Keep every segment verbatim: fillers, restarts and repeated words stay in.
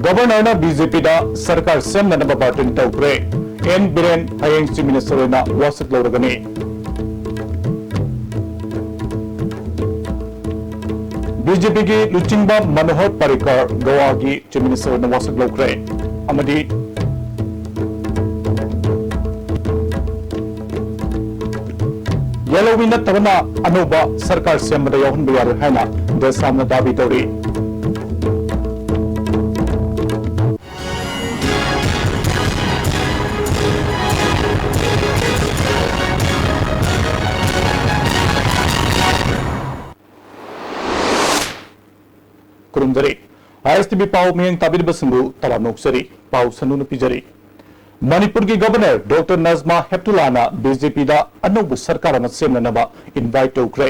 ꯒꯕꯔꯅꯔꯅ B J ꯄꯤꯗ ꯁꯔꯀꯥꯔ ꯁꯦꯝꯅꯅꯕ ꯕꯥꯔꯇꯟ ꯇꯧꯈ꯭ꯔꯦ꯫ ꯑꯦꯟ ꯕꯤꯔꯦꯟ ꯍꯌꯦꯡ ꯆꯤꯐ ꯃꯤꯅꯤꯁꯇꯔ ꯑꯣꯏꯅ ꯋꯥꯁꯛ ꯂꯧꯔꯒꯅꯤ꯫ ꯕꯤ ꯖꯦ ꯄꯤꯒꯤ ꯂꯨꯆꯤꯡꯕ ꯃꯅꯣꯍꯔ ꯄꯥꯔꯤꯀꯔ ꯒꯋꯥꯒꯤ ꯆꯤꯐ ꯃꯤꯅꯤꯁꯇꯔ ꯑꯣꯏꯅ ꯋꯥꯁꯛ ꯂꯧꯈ꯭ꯔꯦ꯫ ꯑꯃꯗꯤ ꯌꯦꯜꯍꯧꯃꯤ ꯅꯠꯇꯕꯅ ꯑꯅꯧꯕ ꯁꯔꯀꯥꯔ ꯁꯦꯝꯕꯗ ꯌꯥꯎꯍꯟꯕ ꯌꯥꯔꯣꯏ ꯍꯥꯏꯅ ꯗꯦꯁꯥꯝꯅ ꯗꯥꯕꯤ ꯇꯧꯔꯤ꯫ ꯈꯨꯔꯨꯝꯖꯔꯤ꯫ ꯑꯥꯏ ꯑꯦꯁ ꯇꯤ ꯚꯤ ꯄꯥꯎ ꯃꯤꯠꯌꯦꯡ ꯇꯥꯕꯤꯔꯤꯕꯁꯤꯡꯕꯨ ꯇꯔꯥꯝꯅ ꯑꯣꯛꯆꯔꯤ꯫ ꯄꯥꯎ ꯁꯟꯗꯣꯛꯅ ꯄꯤꯖꯔꯤ꯫ ꯃꯅꯤꯄꯨꯔꯒꯤ governor doctor Najma ꯍꯦꯞꯇꯨꯂꯥꯅ B J ꯄꯤꯗ ꯑꯅꯧꯕ ꯁꯔꯀꯥꯔ ꯑꯃ ꯁꯦꯝꯅꯅꯕ ꯏꯟꯚꯥꯏꯠ ꯇꯧꯈ꯭ꯔꯦ꯫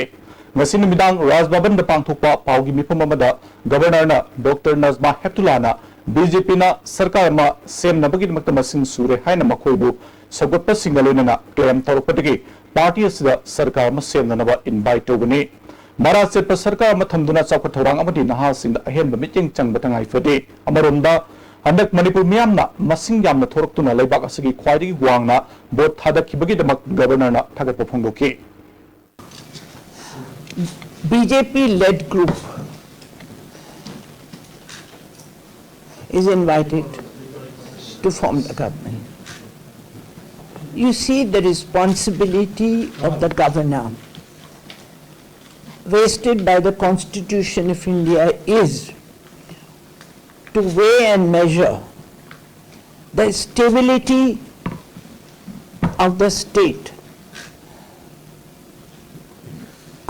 ꯉꯁꯤ ꯅꯨꯃꯤꯗꯥꯡ ꯔꯥꯖ ꯚꯕꯟꯗ ꯄꯥꯡꯊꯣꯛꯄ ꯄꯥꯎꯒꯤ ꯃꯤꯐꯝ ꯑꯃꯗ ꯒꯕꯔꯅꯔꯅ ꯗꯣꯛꯇꯔ ꯅꯖꯃꯥ ꯍꯦꯞꯇꯨꯂꯥꯅ ꯕꯤ ꯖꯦ ꯄꯤꯅ ꯁꯔꯀꯥꯔ ꯑꯃ ꯁꯦꯝꯅꯕꯒꯤꯗꯃꯛꯇ ꯃꯁꯤꯡ ꯁꯨꯔꯦ ꯍꯥꯏꯅ ꯃꯈꯣꯏꯕꯨ ꯁꯧꯒꯠꯄꯁꯤꯡꯒ ꯂꯣꯏꯅꯅ ꯀ꯭ꯂꯦꯝ ꯇꯧꯔꯛꯄꯗꯒꯤ ꯄꯥꯔꯇꯤ ꯑꯁꯤꯗ ꯁꯔꯀꯥꯔ ꯑꯃ ꯁꯦꯝꯅꯅꯕ ꯏꯟꯚꯥꯏꯠ ꯇꯧꯕꯅꯤ꯫ ꯃꯔꯥ ꯆꯦꯠꯄ ꯁꯔꯀꯥꯔ ꯑꯃ ꯊꯝꯗꯨꯅ ꯆꯥꯎꯈꯠ ꯊꯧꯔꯥꯡ ꯑꯃꯗꯤ ꯅꯍꯥꯁꯤꯡꯗ ꯑꯍꯦꯟꯕ ꯃꯤꯠꯌꯦꯡ ꯆꯪꯕ ꯇꯉꯥꯏ ꯐꯗꯦ꯫ ꯑꯃꯔꯣꯝꯗ, ꯍꯟꯗꯛ ꯃꯅꯤꯄꯨꯔ ꯃꯤꯌꯥꯝꯅ ꯃꯁꯤꯡ ꯌꯥꯝꯅ ꯊꯣꯔꯛꯇꯨꯅ ꯂꯩꯕꯥꯛ ꯑꯁꯤꯒꯤ ꯈ꯭ꯋꯥꯏꯗꯒꯤ ꯋꯥꯡꯅ ꯚꯣꯠ ꯊꯥꯗꯈꯤꯕꯒꯤꯗꯃꯛ ꯒꯕꯔꯅꯔꯅ ꯊꯥꯒꯠꯄ ꯐꯣꯡꯗꯣꯛꯈꯤ꯫ B J P led group is invited to form the government. You see, the responsibility of the governor, vested by the Constitution of India, is to weigh and measure the stability of the state.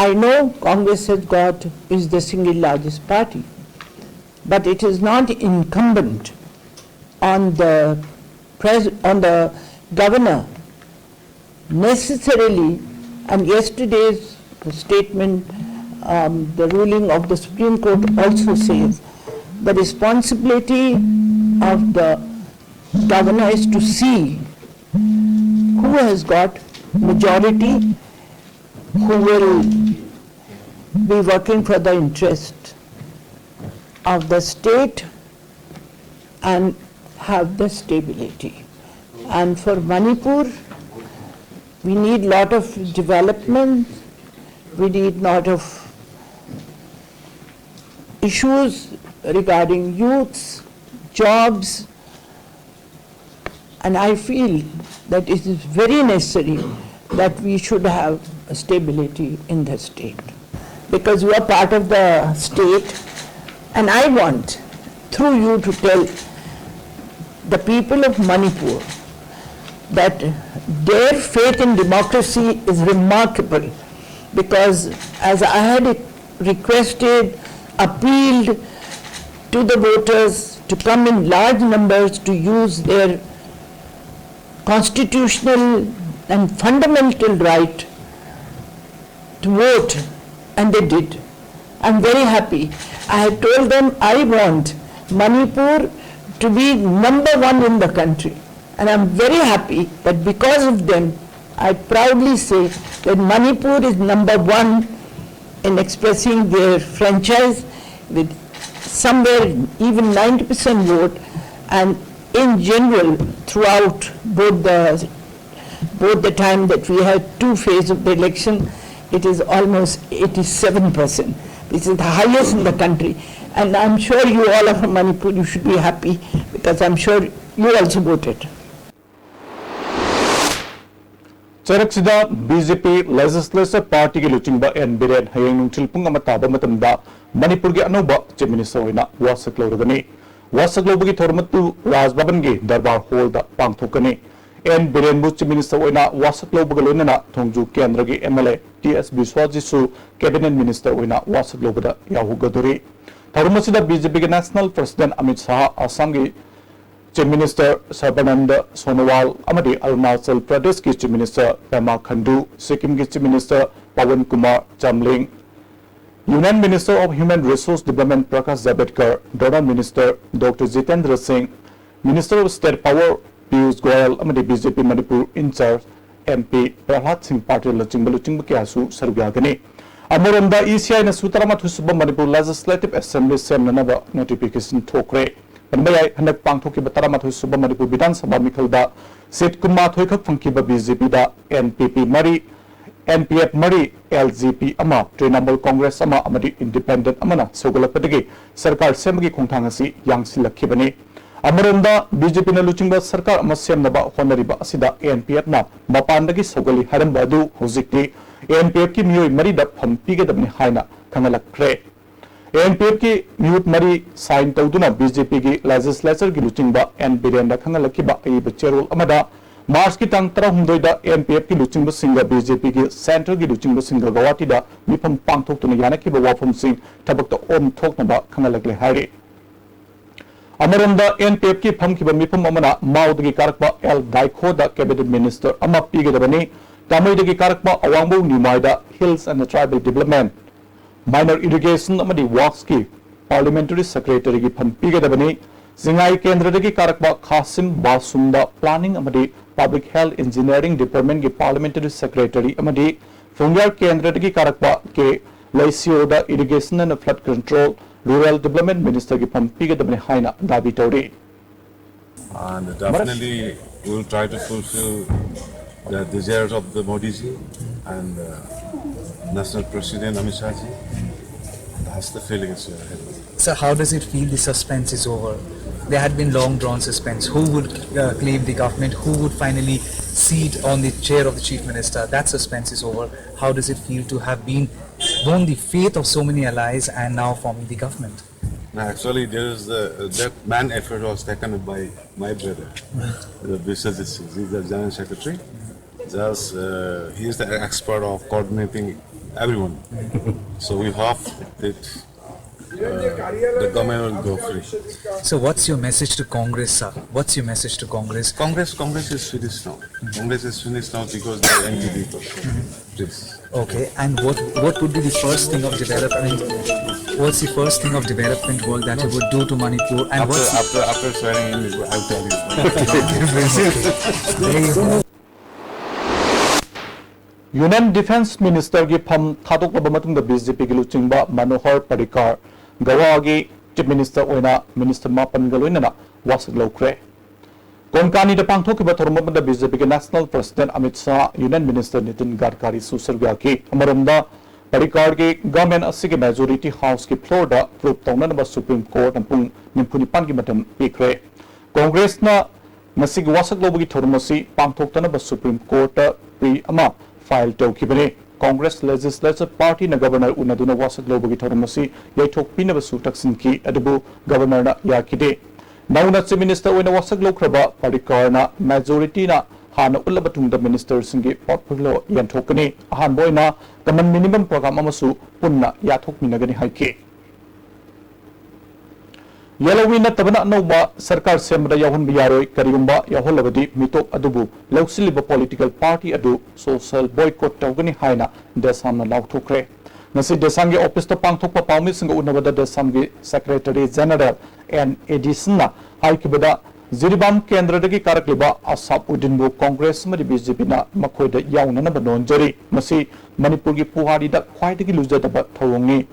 I know Congress has got, is the single largest party, but it is not incumbent on the pres-, on the governor necessarily, and yesterday's statement, um, the ruling of the Supreme Court also says the responsibility of the governor is to see who has got majority, who will be working for the interest of the state, and have the stability. And for Manipur, we need lot of development, we need lot of issues regarding youths, jobs, and I feel that it is very necessary that we should have stability in the state, because you are part of the state, and I want through you to tell the people of Manipur that their faith in democracy is remarkable, because as I had requested, appealed to the voters to come in large numbers to use their constitutional and fundamental right to vote, and they did. I'm very happy. I had told them I want Manipur to be number one in the country, and I'm very happy that because of them, I proudly say that Manipur is number one in expressing their franchise with somewhere even ninety percent vote, and in general, throughout both the both the time that we had two phase of the election, it is almost eighty-seven percent. This is the highest in the country. And I'm sure you all are from Manipur, you should be happy, because I'm sure you also voted. ꯆꯩꯔꯛꯁꯤꯗ B J P Legislature Partyꯒꯤ ꯂꯨꯆꯤꯡꯕ N Biren ꯍꯌꯦꯡ ꯅꯨꯡꯊꯤꯜ ꯄꯨꯡ ꯑꯃ ꯇꯥꯕ ꯃꯇꯝꯗ ꯃꯅꯤꯄꯨꯔꯒꯤ ꯑꯅꯧꯕ Chief Minister ꯑꯣꯏꯅ ꯋꯥꯁꯛ ꯂꯧꯔꯒꯅꯤ꯫ ꯋꯥꯁꯛ ꯂꯧꯕꯒꯤ ꯊꯧꯔꯝ ꯑꯗꯨ ꯔꯥꯖ ꯚꯕꯟꯒꯤ ꯗꯔꯕꯥꯔ ꯍꯣꯜꯗ ꯄꯥꯡꯊꯣꯛꯀꯅꯤ꯫ ꯑꯦꯟ ꯕꯤꯔꯦꯟꯕꯨ Chief Minister ꯑꯣꯏꯅ ꯋꯥꯁꯛ ꯂꯧꯕꯒ ꯂꯣꯏꯅꯅ ꯊꯣꯡꯖꯨ ꯀꯦꯟꯗ꯭ꯔꯒꯤ M L A T S ꯕꯤꯁ꯭ꯋꯥꯖꯤꯠꯁꯨ Cabinet Minister ꯑꯣꯏꯅ ꯋꯥꯁꯛ ꯂꯧꯕꯗ ꯌꯥꯎꯍꯧꯒꯗꯣꯔꯤ꯫ ꯊꯧꯔꯝ ꯑꯁꯤꯗ ꯕꯤ ꯖꯦ ꯄꯤꯒꯤ National President ꯑꯃꯤꯠ ꯁꯥꯍ, ꯑꯁꯥꯝꯒꯤ Chief Minister ꯁꯔꯕꯥꯅꯟꯗ ꯁꯣꯅꯣꯋꯥꯜ ꯑꯃꯗꯤ ꯑꯔꯨꯅꯥꯆꯜ ꯄ꯭ꯔꯗꯦꯁꯀꯤ Chief Minister ꯄꯦꯃꯥ ꯈꯟꯗꯨ, ꯁꯤꯛꯀꯤꯝꯒꯤ Chief Minister Pawan Kumar Chamling, Union Minister of Human Resource Development Prakash Javadekar, Donor Minister doctor Jitendra Singh, Minister of State Power Piyush Goyal ꯑꯃꯗꯤ B J P Manipur in charge M P Prahlad Singh ꯄꯥꯇꯤꯜꯅꯆꯤꯡꯕ ꯂꯨꯆꯤꯡꯕ ꯀꯌꯥꯁꯨ ꯁꯔꯨꯛ ꯌꯥꯒꯅꯤ꯫ ꯑꯃꯔꯣꯝꯗ ꯏ ꯁꯤ ꯑꯥꯏꯅꯁꯨ ꯇꯔꯥꯃꯥꯊꯣꯏ ꯁꯨꯕ ꯃꯅꯤꯄꯨꯔ Legislative Assembly ꯁꯦꯝꯅꯅꯕ notification ꯊꯣꯛꯈ꯭ꯔꯦ꯫ ꯄꯟꯕ ꯌꯥꯏ꯫ ꯍꯟꯗꯛ ꯄꯥꯡꯊꯣꯛꯈꯤꯕ ꯇꯔꯥꯃꯥꯊꯣꯏ ꯁꯨꯕ ꯃꯅꯤꯄꯨꯔ ꯕꯤꯙꯥꯟ ꯁꯚꯥ ꯃꯤꯈꯜꯗ ꯁꯤꯠ ꯀꯨꯟꯃꯥꯊꯣꯏ ꯈꯛ ꯐꯪꯈꯤꯕ ꯕꯤ ꯖꯦ ꯄꯤꯗ ꯑꯦꯟ ꯄꯤ ꯄꯤ ꯃꯔꯤ, ꯑꯦꯟ ꯄꯤ ꯑꯦꯐ ꯃꯔꯤ, ꯑꯦꯜ ꯖꯦ ꯄꯤ ꯑꯃ, ꯇ꯭ꯔꯤꯅꯥꯃꯨꯜ ꯀꯣꯡꯒ꯭ꯔꯦꯁ ꯑꯃ ꯑꯃꯗꯤ ꯏꯟꯗꯤꯄꯦꯟꯗꯦꯟꯠ ꯑꯃꯅ ꯁꯧꯒꯠꯂꯛꯄꯗꯒꯤ ꯁꯔꯀꯥꯔ ꯁꯦꯝꯕꯒꯤ ꯈꯣꯡꯊꯥꯡ ꯑꯁꯤ ꯌꯥꯡꯁꯤꯜꯂꯛꯈꯤꯕꯅꯤ꯫ ꯑꯃꯔꯣꯝꯗ, ꯕꯤ ꯖꯦ ꯄꯤꯅ ꯂꯨꯆꯤꯡꯕ ꯁꯔꯀꯥꯔ ꯑꯃ ꯁꯦꯝꯅꯕ ꯍꯣꯠꯅꯔꯤꯕ ꯑꯁꯤꯗ ꯑꯦꯟ ꯄꯤ ꯑꯦꯐꯅ ꯃꯄꯥꯟꯗꯒꯤ ꯁꯧꯒꯠꯂꯤ ꯍꯥꯏꯔꯝꯕ ꯑꯗꯨ ꯍꯧꯖꯤꯛꯇꯤ ꯑꯦꯟ ꯄꯤ ꯑꯦꯐꯀꯤ ꯃꯤꯑꯣꯏ ꯃꯔꯤꯗ ꯐꯝ ꯄꯤꯒꯗꯕꯅꯤ ꯍꯥꯏꯅ ꯈꯪꯍꯜꯂꯛꯈ꯭ꯔꯦ꯫ ꯑꯦꯟ ꯄꯤ ꯑꯦꯐꯀꯤ ꯃꯤꯍꯨꯠ ꯃꯔꯤ ꯁꯥꯏꯟ ꯇꯧꯗꯨꯅ ꯕꯤ ꯖꯦ ꯄꯤꯒꯤ ꯂꯦꯖꯤꯁꯂꯦꯆꯔꯒꯤ ꯂꯨꯆꯤꯡꯕ ꯑꯦꯟ ꯕꯤꯔꯦꯟꯗ ꯈꯪꯍꯜꯂꯛꯈꯤꯕ ꯑꯏꯕ ꯆꯦꯔꯣꯜ ꯑꯃꯗ, ꯃꯥꯔꯆꯀꯤ ꯇꯥꯡ ꯇꯔꯥꯍꯨꯝꯗꯣꯏꯗ ꯑꯦꯟ ꯄꯤ ꯑꯦꯐꯀꯤ ꯂꯨꯆꯤꯡꯕꯁꯤꯡꯒ ꯕꯤ ꯖꯦ ꯄꯤꯒꯤ ꯁꯦꯟꯇ꯭ꯔꯦꯜꯒꯤ ꯂꯨꯆꯤꯡꯕꯁꯤꯡꯒ ꯒꯧꯍꯥꯇꯤꯗ ꯃꯤꯐꯝ ꯄꯥꯡꯊꯣꯛꯇꯨꯅ ꯌꯥꯅꯈꯤꯕ ꯋꯥꯐꯝꯁꯤꯡ ꯊꯕꯛꯇ ꯑꯣꯟꯊꯣꯛꯅꯕ ꯈꯪꯍꯜꯂꯛꯂꯦ ꯍꯥꯏꯔꯤ꯫ ꯑꯃꯔꯣꯝꯗ, ꯑꯦꯟ ꯄꯤ ꯑꯦꯐꯀꯤ ꯐꯝꯈꯤꯕ ꯃꯤꯐꯝ ꯑꯃꯅ ꯃꯥꯎꯗꯒꯤ ꯀꯥꯔꯛꯄ ꯑꯦꯜ ꯗꯥꯏꯈꯣꯗ ꯀꯦꯕꯤꯅꯦꯠ ꯃꯤꯅꯤꯁꯇꯔ ꯑꯃ ꯄꯤꯒꯗꯕꯅꯤ꯫ ꯀꯥꯃꯩꯗꯒꯤ ꯀꯥꯔꯛꯄ ꯑꯋꯥꯡꯕꯧ ꯅꯤꯃꯥꯏꯗ hills and tribal development, minor irrigation ꯑꯃꯗꯤ ꯋꯥꯛꯁꯀꯤ ꯄꯥꯔꯂꯤꯌꯥꯃꯦꯟꯇꯔꯤ ꯁꯦꯀ꯭ꯔꯦꯇꯔꯤꯒꯤ ꯐꯝ ꯄꯤꯒꯗꯕꯅꯤ꯫ ꯆꯤꯡꯉꯥꯏ ꯀꯦꯟꯗ꯭ꯔꯗꯒꯤ ꯀꯥꯔꯛꯄ ꯈꯥꯁꯤꯝ ꯕꯥꯁꯨꯝꯗ ꯄ꯭ꯂꯥꯅꯤꯡ ꯑꯃꯗꯤ ꯄꯕ꯭ꯂꯤꯛ ꯍꯦꯜꯊ ꯏꯟꯖꯤꯅꯤꯌꯥꯔꯤꯡ ꯗꯤꯄꯥꯔꯠꯃꯦꯟꯒꯤ ꯄꯥꯔꯂꯤꯌꯥꯃꯦꯟꯇꯔꯤ ꯁꯦꯀ꯭ꯔꯦꯇꯔꯤ ꯑꯃꯗꯤ ꯐꯨꯡꯌꯥꯔ ꯀꯦꯟꯗ꯭ꯔꯗꯒꯤ ꯀꯥꯔꯛꯄ ꯀꯦ ꯂꯩꯁꯤꯌꯣꯗ irrigation and flood control, rural development ꯃꯤꯅꯤꯁꯇꯔꯒꯤ ꯐꯝ ꯄꯤꯒꯗꯕꯅꯤ ꯍꯥꯏꯅ ꯗꯥꯕꯤ ꯇꯧꯔꯤ꯫ And definitely, we will try to fulfill the desires of the Modi ji and uh, National President Amit Shah ji. That's the feeling is here. So, how does it feel the suspense is over? There had been long drawn suspense. Who would uh, claim the government? Who would finally seat on the chair of the chief minister? That suspense is over. How does it feel to have been won the faith of so many allies and now forming the government? Now, actually, there is the, that man effort was taken by my brother, the Biswajit Singh. He's the general secretary. Just uh, he is the expert of coordinating everyone. So we hope that uh, the government will go free. So what's your message to Congress, sir? What's your message to Congress? Congress, Congress is finished now. Congress is finished now because they are N P P people. Please. Okay, and what, what would be the first thing of development? What's the first thing of development work that you would do to Manipur? And after, what's after, after swearing in, I'll tell you. There you go. Union defence ꯃꯤꯅꯤꯁꯇꯔꯒꯤ ꯐꯝ ꯊꯥꯗꯣꯛꯂꯕ ꯃꯇꯨꯡꯗ B J ꯄꯤꯒꯤ ꯂꯨꯆꯤꯡꯕ ꯃꯅꯣꯍꯔ ꯄꯔꯤꯀꯥꯔ ꯒꯋꯥꯒꯤ chief minister ꯑꯣꯏꯅ minister ꯃꯥꯄꯟꯒ ꯂꯣꯏꯅꯅ ꯋꯥꯁꯛ ꯂꯧꯈ꯭ꯔꯦ꯫ ꯀꯣꯟꯀꯥꯅꯤꯗ ꯄꯥꯡꯊꯣꯛꯈꯤꯕ ꯊꯧꯔꯝ ꯑꯃꯗ ꯕꯤ ꯖꯦ ꯄꯤꯒꯤ national president Amit Shah, union minister Nitin ꯒꯗꯀꯥꯔꯤꯁꯨ ꯁꯔꯨꯛ ꯌꯥꯈꯤ꯫ ꯑꯃꯔꯣꯝꯗ, ꯄꯔꯤꯀꯥꯔꯒꯤ ꯒꯚꯔꯟꯃꯦꯟꯠ ꯑꯁꯤꯒꯤ ꯃꯦꯖꯣꯔꯤꯇꯤ ꯍꯥꯎꯁꯀꯤ ꯐ꯭ꯂꯣꯔꯗ ꯄ꯭ꯔꯨꯐ ꯇꯧꯅꯅꯕ ꯁꯨꯄ꯭ꯔꯤꯝ ꯀꯣꯔꯠꯅ ꯄꯨꯡ ꯅꯤꯐꯨ ꯅꯤꯄꯥꯟꯒꯤ ꯃꯇꯝ ꯄꯤꯈ꯭ꯔꯦ꯫ ꯀꯣꯡꯒ꯭ꯔꯦꯁꯅ ꯉꯁꯤꯒꯤ ꯋꯥꯁꯛ ꯂꯧꯕꯒꯤ ꯊꯧꯔꯝ ꯑꯁꯤ ꯄꯥꯡꯊꯣꯛꯇꯅꯕ ꯁꯨꯄ꯭ꯔꯤꯝ ꯀꯣꯔꯠꯇ ꯄ꯭ꯔꯤ ꯑꯃ ꯐꯥꯏꯜ ꯇꯧꯈꯤꯕꯅꯤ꯫ ꯀꯣꯡꯒ꯭ꯔꯦꯁ ꯂꯦꯖꯤꯁꯂꯦꯆꯔ ꯄꯥꯔꯇꯤꯅ ꯒꯚꯔꯅꯔ ꯎꯅꯗꯨꯅ ꯋꯥꯁꯛ ꯂꯧꯕꯒꯤ ꯊꯧꯔꯝ ꯑꯁꯤ ꯌꯩꯊꯣꯛꯄꯤꯅꯕꯁꯨ ꯇꯛꯁꯤꯟꯈꯤ, ꯑꯗꯨꯕꯨ ꯒꯚꯔꯅꯔꯅ ꯌꯥꯈꯤꯗꯦ꯫ ꯅꯧꯅ ꯆꯤꯐ ꯃꯤꯅꯤꯁꯇꯔ ꯑꯣꯏꯅ ꯋꯥꯁꯛ ꯂꯧꯈ꯭ꯔꯕ ꯄꯔꯤꯀꯔꯅ ꯃꯦꯖꯣꯔꯤꯇꯤꯅ ꯍꯥꯟꯅ ꯎꯠꯂꯕ ꯇꯨꯡꯗ ꯃꯤꯅꯤꯁꯇꯔꯁꯤꯡꯒꯤ ꯄꯣꯔꯠꯐꯣꯂꯤꯑꯣ ꯌꯦꯟꯊꯣꯛꯀꯅꯤ꯫ ꯑꯍꯥꯟꯕ ꯑꯣꯏꯅ ꯀꯃꯟ ꯃꯤꯅꯤꯃꯝ ꯄ꯭ꯔꯣꯒ꯭ꯔꯥꯝ ꯑꯃꯁꯨ ꯄꯨꯟꯅ ꯌꯥꯊꯣꯛꯃꯤꯟꯅꯒꯅꯤ ꯍꯥꯏꯈꯤ꯫ ꯌꯦꯂꯧꯃꯤ ꯅꯠꯇꯕꯅ ꯑꯅꯧꯕ ꯁꯔꯀꯥꯔ ꯁꯦꯝꯕꯗ ꯌꯥꯎꯍꯟꯕ ꯌꯥꯔꯣꯏ, ꯀꯔꯤꯒꯨꯝꯕ ꯌꯥꯎꯍꯜꯂꯕꯗꯤ ꯃꯤꯇꯣꯞ ꯑꯗꯨꯕꯨ ꯂꯧꯁꯤꯜꯂꯤꯕ ꯄꯣꯂꯤꯇꯤꯀꯦꯜ ꯄꯥꯔꯇꯤ ꯑꯗꯨ ꯁꯣꯁꯤꯌꯦꯜ ꯕꯣꯏꯀꯣꯠ ꯇꯧꯒꯅꯤ ꯍꯥꯏꯅ ꯗꯦꯁꯥꯝꯅ ꯂꯥꯎꯊꯣꯛꯈ꯭ꯔꯦ꯫ ꯉꯁꯤ ꯗꯦꯁꯥꯝꯒꯤ ꯑꯣꯐꯤꯁꯇ ꯄꯥꯡꯊꯣꯛꯄ ꯄꯥꯎꯃꯤꯁꯤꯡꯒ ꯎꯅꯕꯗ ꯗꯦꯁꯥꯝꯒꯤ ꯁꯦꯀ꯭ꯔꯦꯇꯔꯤ ꯖꯦꯅꯔꯦꯜ ꯑꯦꯟ ꯑꯦꯗꯤꯁꯟꯅ ꯍꯥꯏꯈꯤꯕꯗ, ꯖꯤꯔꯤꯕꯥꯝ ꯀꯦꯟꯗ꯭ꯔꯗꯒꯤ ꯀꯥꯔꯛꯂꯤꯕ ꯑꯁꯥꯞ ꯎꯗꯤꯟꯕꯨ ꯀꯣꯡꯒ꯭ꯔꯦꯁ ꯑꯃꯗꯤ ꯕꯤ ꯖꯦ ꯄꯤꯅ ꯃꯈꯣꯏꯗ ꯌꯥꯎꯅꯅꯕ ꯅꯣꯟꯖꯔꯤ꯫ ꯃꯁꯤ ꯃꯅꯤꯄꯨꯔꯒꯤ ꯄꯨꯋꯥꯔꯤꯗ ꯈ꯭ꯋꯥꯏꯗꯒꯤ ꯂꯨꯖꯗꯕ ꯊꯧꯑꯣꯡꯅꯤ꯫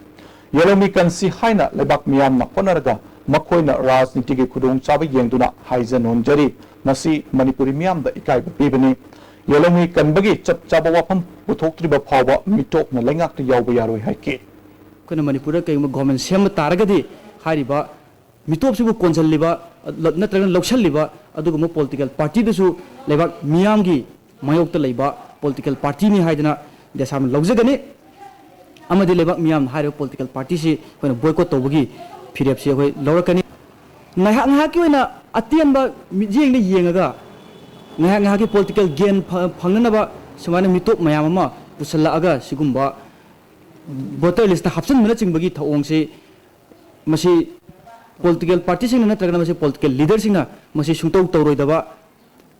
ꯌꯦꯂꯧꯃꯤ ꯀꯟꯁꯤ ꯍꯥꯏꯅ ꯂꯩꯕꯥꯛ ꯃꯤꯌꯥꯝꯅ ꯍꯣꯠꯅꯔꯒ ꯃꯈꯣꯏꯅ ꯔꯥꯖꯅꯤꯇꯤꯒꯤ ꯈꯨꯗꯣꯡꯆꯥꯕ ꯌꯦꯡꯗꯨꯅ ꯍꯥꯏꯖ ꯅꯣꯟꯖꯔꯤ꯫ ꯃꯁꯤ ꯃꯅꯤꯄꯨꯔꯤ ꯃꯤꯌꯥꯝꯗ ꯏꯀꯥꯏꯕ ꯄꯤꯕꯅꯤ꯫ ꯌꯦꯂꯧꯃꯤ ꯀꯟꯕꯒꯤ ꯆꯞ ꯆꯥꯕ ꯋꯥꯐꯝ ꯄꯨꯊꯣꯛꯇ꯭ꯔꯤꯕ ꯐꯥꯎꯕ ꯃꯤꯇꯣꯞꯅ ꯂꯩꯉꯥꯛꯇ ꯌꯥꯎꯕ ꯌꯥꯔꯣꯏ ꯍꯥꯏꯈꯤ꯫ ꯑꯩꯈꯣꯏꯅ ꯃꯅꯤꯄꯨꯔꯗ ꯀꯩꯒꯨꯝꯕ ꯒꯣꯚꯔꯟꯃꯦꯟꯠ ꯁꯦꯝꯕ ꯇꯥꯔꯒꯗꯤ, ꯍꯥꯏꯔꯤꯕ ꯃꯤꯇꯣꯞꯁꯤꯕꯨ ꯀꯣꯟꯁꯤꯜꯂꯤꯕ, ꯅꯠꯇ꯭ꯔꯒꯅ ꯂꯧꯁꯤꯜꯂꯤꯕ ꯑꯗꯨꯒꯨꯝꯕ ꯄꯣꯂꯤꯇꯤꯀꯦꯜ ꯄꯥꯔꯇꯤꯗꯨꯁꯨ ꯂꯩꯕꯥꯛ ꯃꯤꯌꯥꯝꯒꯤ ꯃꯥꯌꯣꯛꯇ ꯂꯩꯕ ꯄꯣꯂꯤꯇꯤꯀꯦꯜ ꯄꯥꯔꯇꯤꯅꯤ ꯍꯥꯏꯗꯅ ꯗꯦꯁꯥꯝꯅ ꯂꯧꯖꯒꯅꯤ꯫ ꯑꯃꯗꯤ ꯂꯩꯕꯥꯛ ꯃꯤꯌꯥꯝꯅ ꯍꯥꯏꯔꯤꯕ ꯄꯣꯂꯤꯇꯤꯀꯦꯜ ꯄꯥꯔꯇꯤꯁꯤ ꯑꯩꯈꯣꯏꯅ ꯕꯣꯏꯀꯣꯠ ꯇꯧꯕꯒꯤ ꯐꯤꯔꯦꯞꯁꯤ ꯑꯩꯈꯣꯏ ꯂꯧꯔꯛꯀꯅꯤ꯫ ꯉꯥꯏꯍꯥꯛ ꯉꯥꯏꯍꯥꯛꯀꯤ ꯑꯣꯏꯅ ꯑꯇꯦꯟꯕ ꯃꯤꯠꯌꯦꯡꯗ ꯌꯦꯡꯉꯒ, ꯉꯥꯏꯍꯥꯛ ꯉꯥꯏꯍꯥꯛꯀꯤ ꯄꯣꯂꯤꯇꯤꯀꯦꯜ ꯒꯦꯟ ꯐ-, ꯐꯪꯅꯅꯕ ꯁꯨꯃꯥꯏꯅ ꯃꯤꯇꯣꯞ ꯃꯌꯥꯝ ꯑꯃ ꯄꯨꯁꯜꯂꯛꯑꯒ ꯁꯤꯒꯨꯝꯕ ꯚꯣꯇꯔ ꯂꯤꯁꯇ ꯍꯥꯞꯆꯤꯟꯕꯅꯆꯤꯡꯕꯒꯤ ꯊꯧꯑꯣꯡꯁꯤ ꯃꯁꯤ ꯄꯣꯂꯤꯇꯤꯀꯦꯜ ꯄꯥꯔꯇꯤꯁꯤꯡꯅ ꯅꯠꯇ꯭ꯔꯒꯅ ꯃꯁꯤ ꯄꯣꯂꯤꯇꯤꯀꯦꯜ ꯂꯤꯗꯔꯁꯤꯡꯅ ꯃꯁꯤ ꯁꯨꯡꯇꯧ ꯇꯧꯔꯣꯏꯗꯕ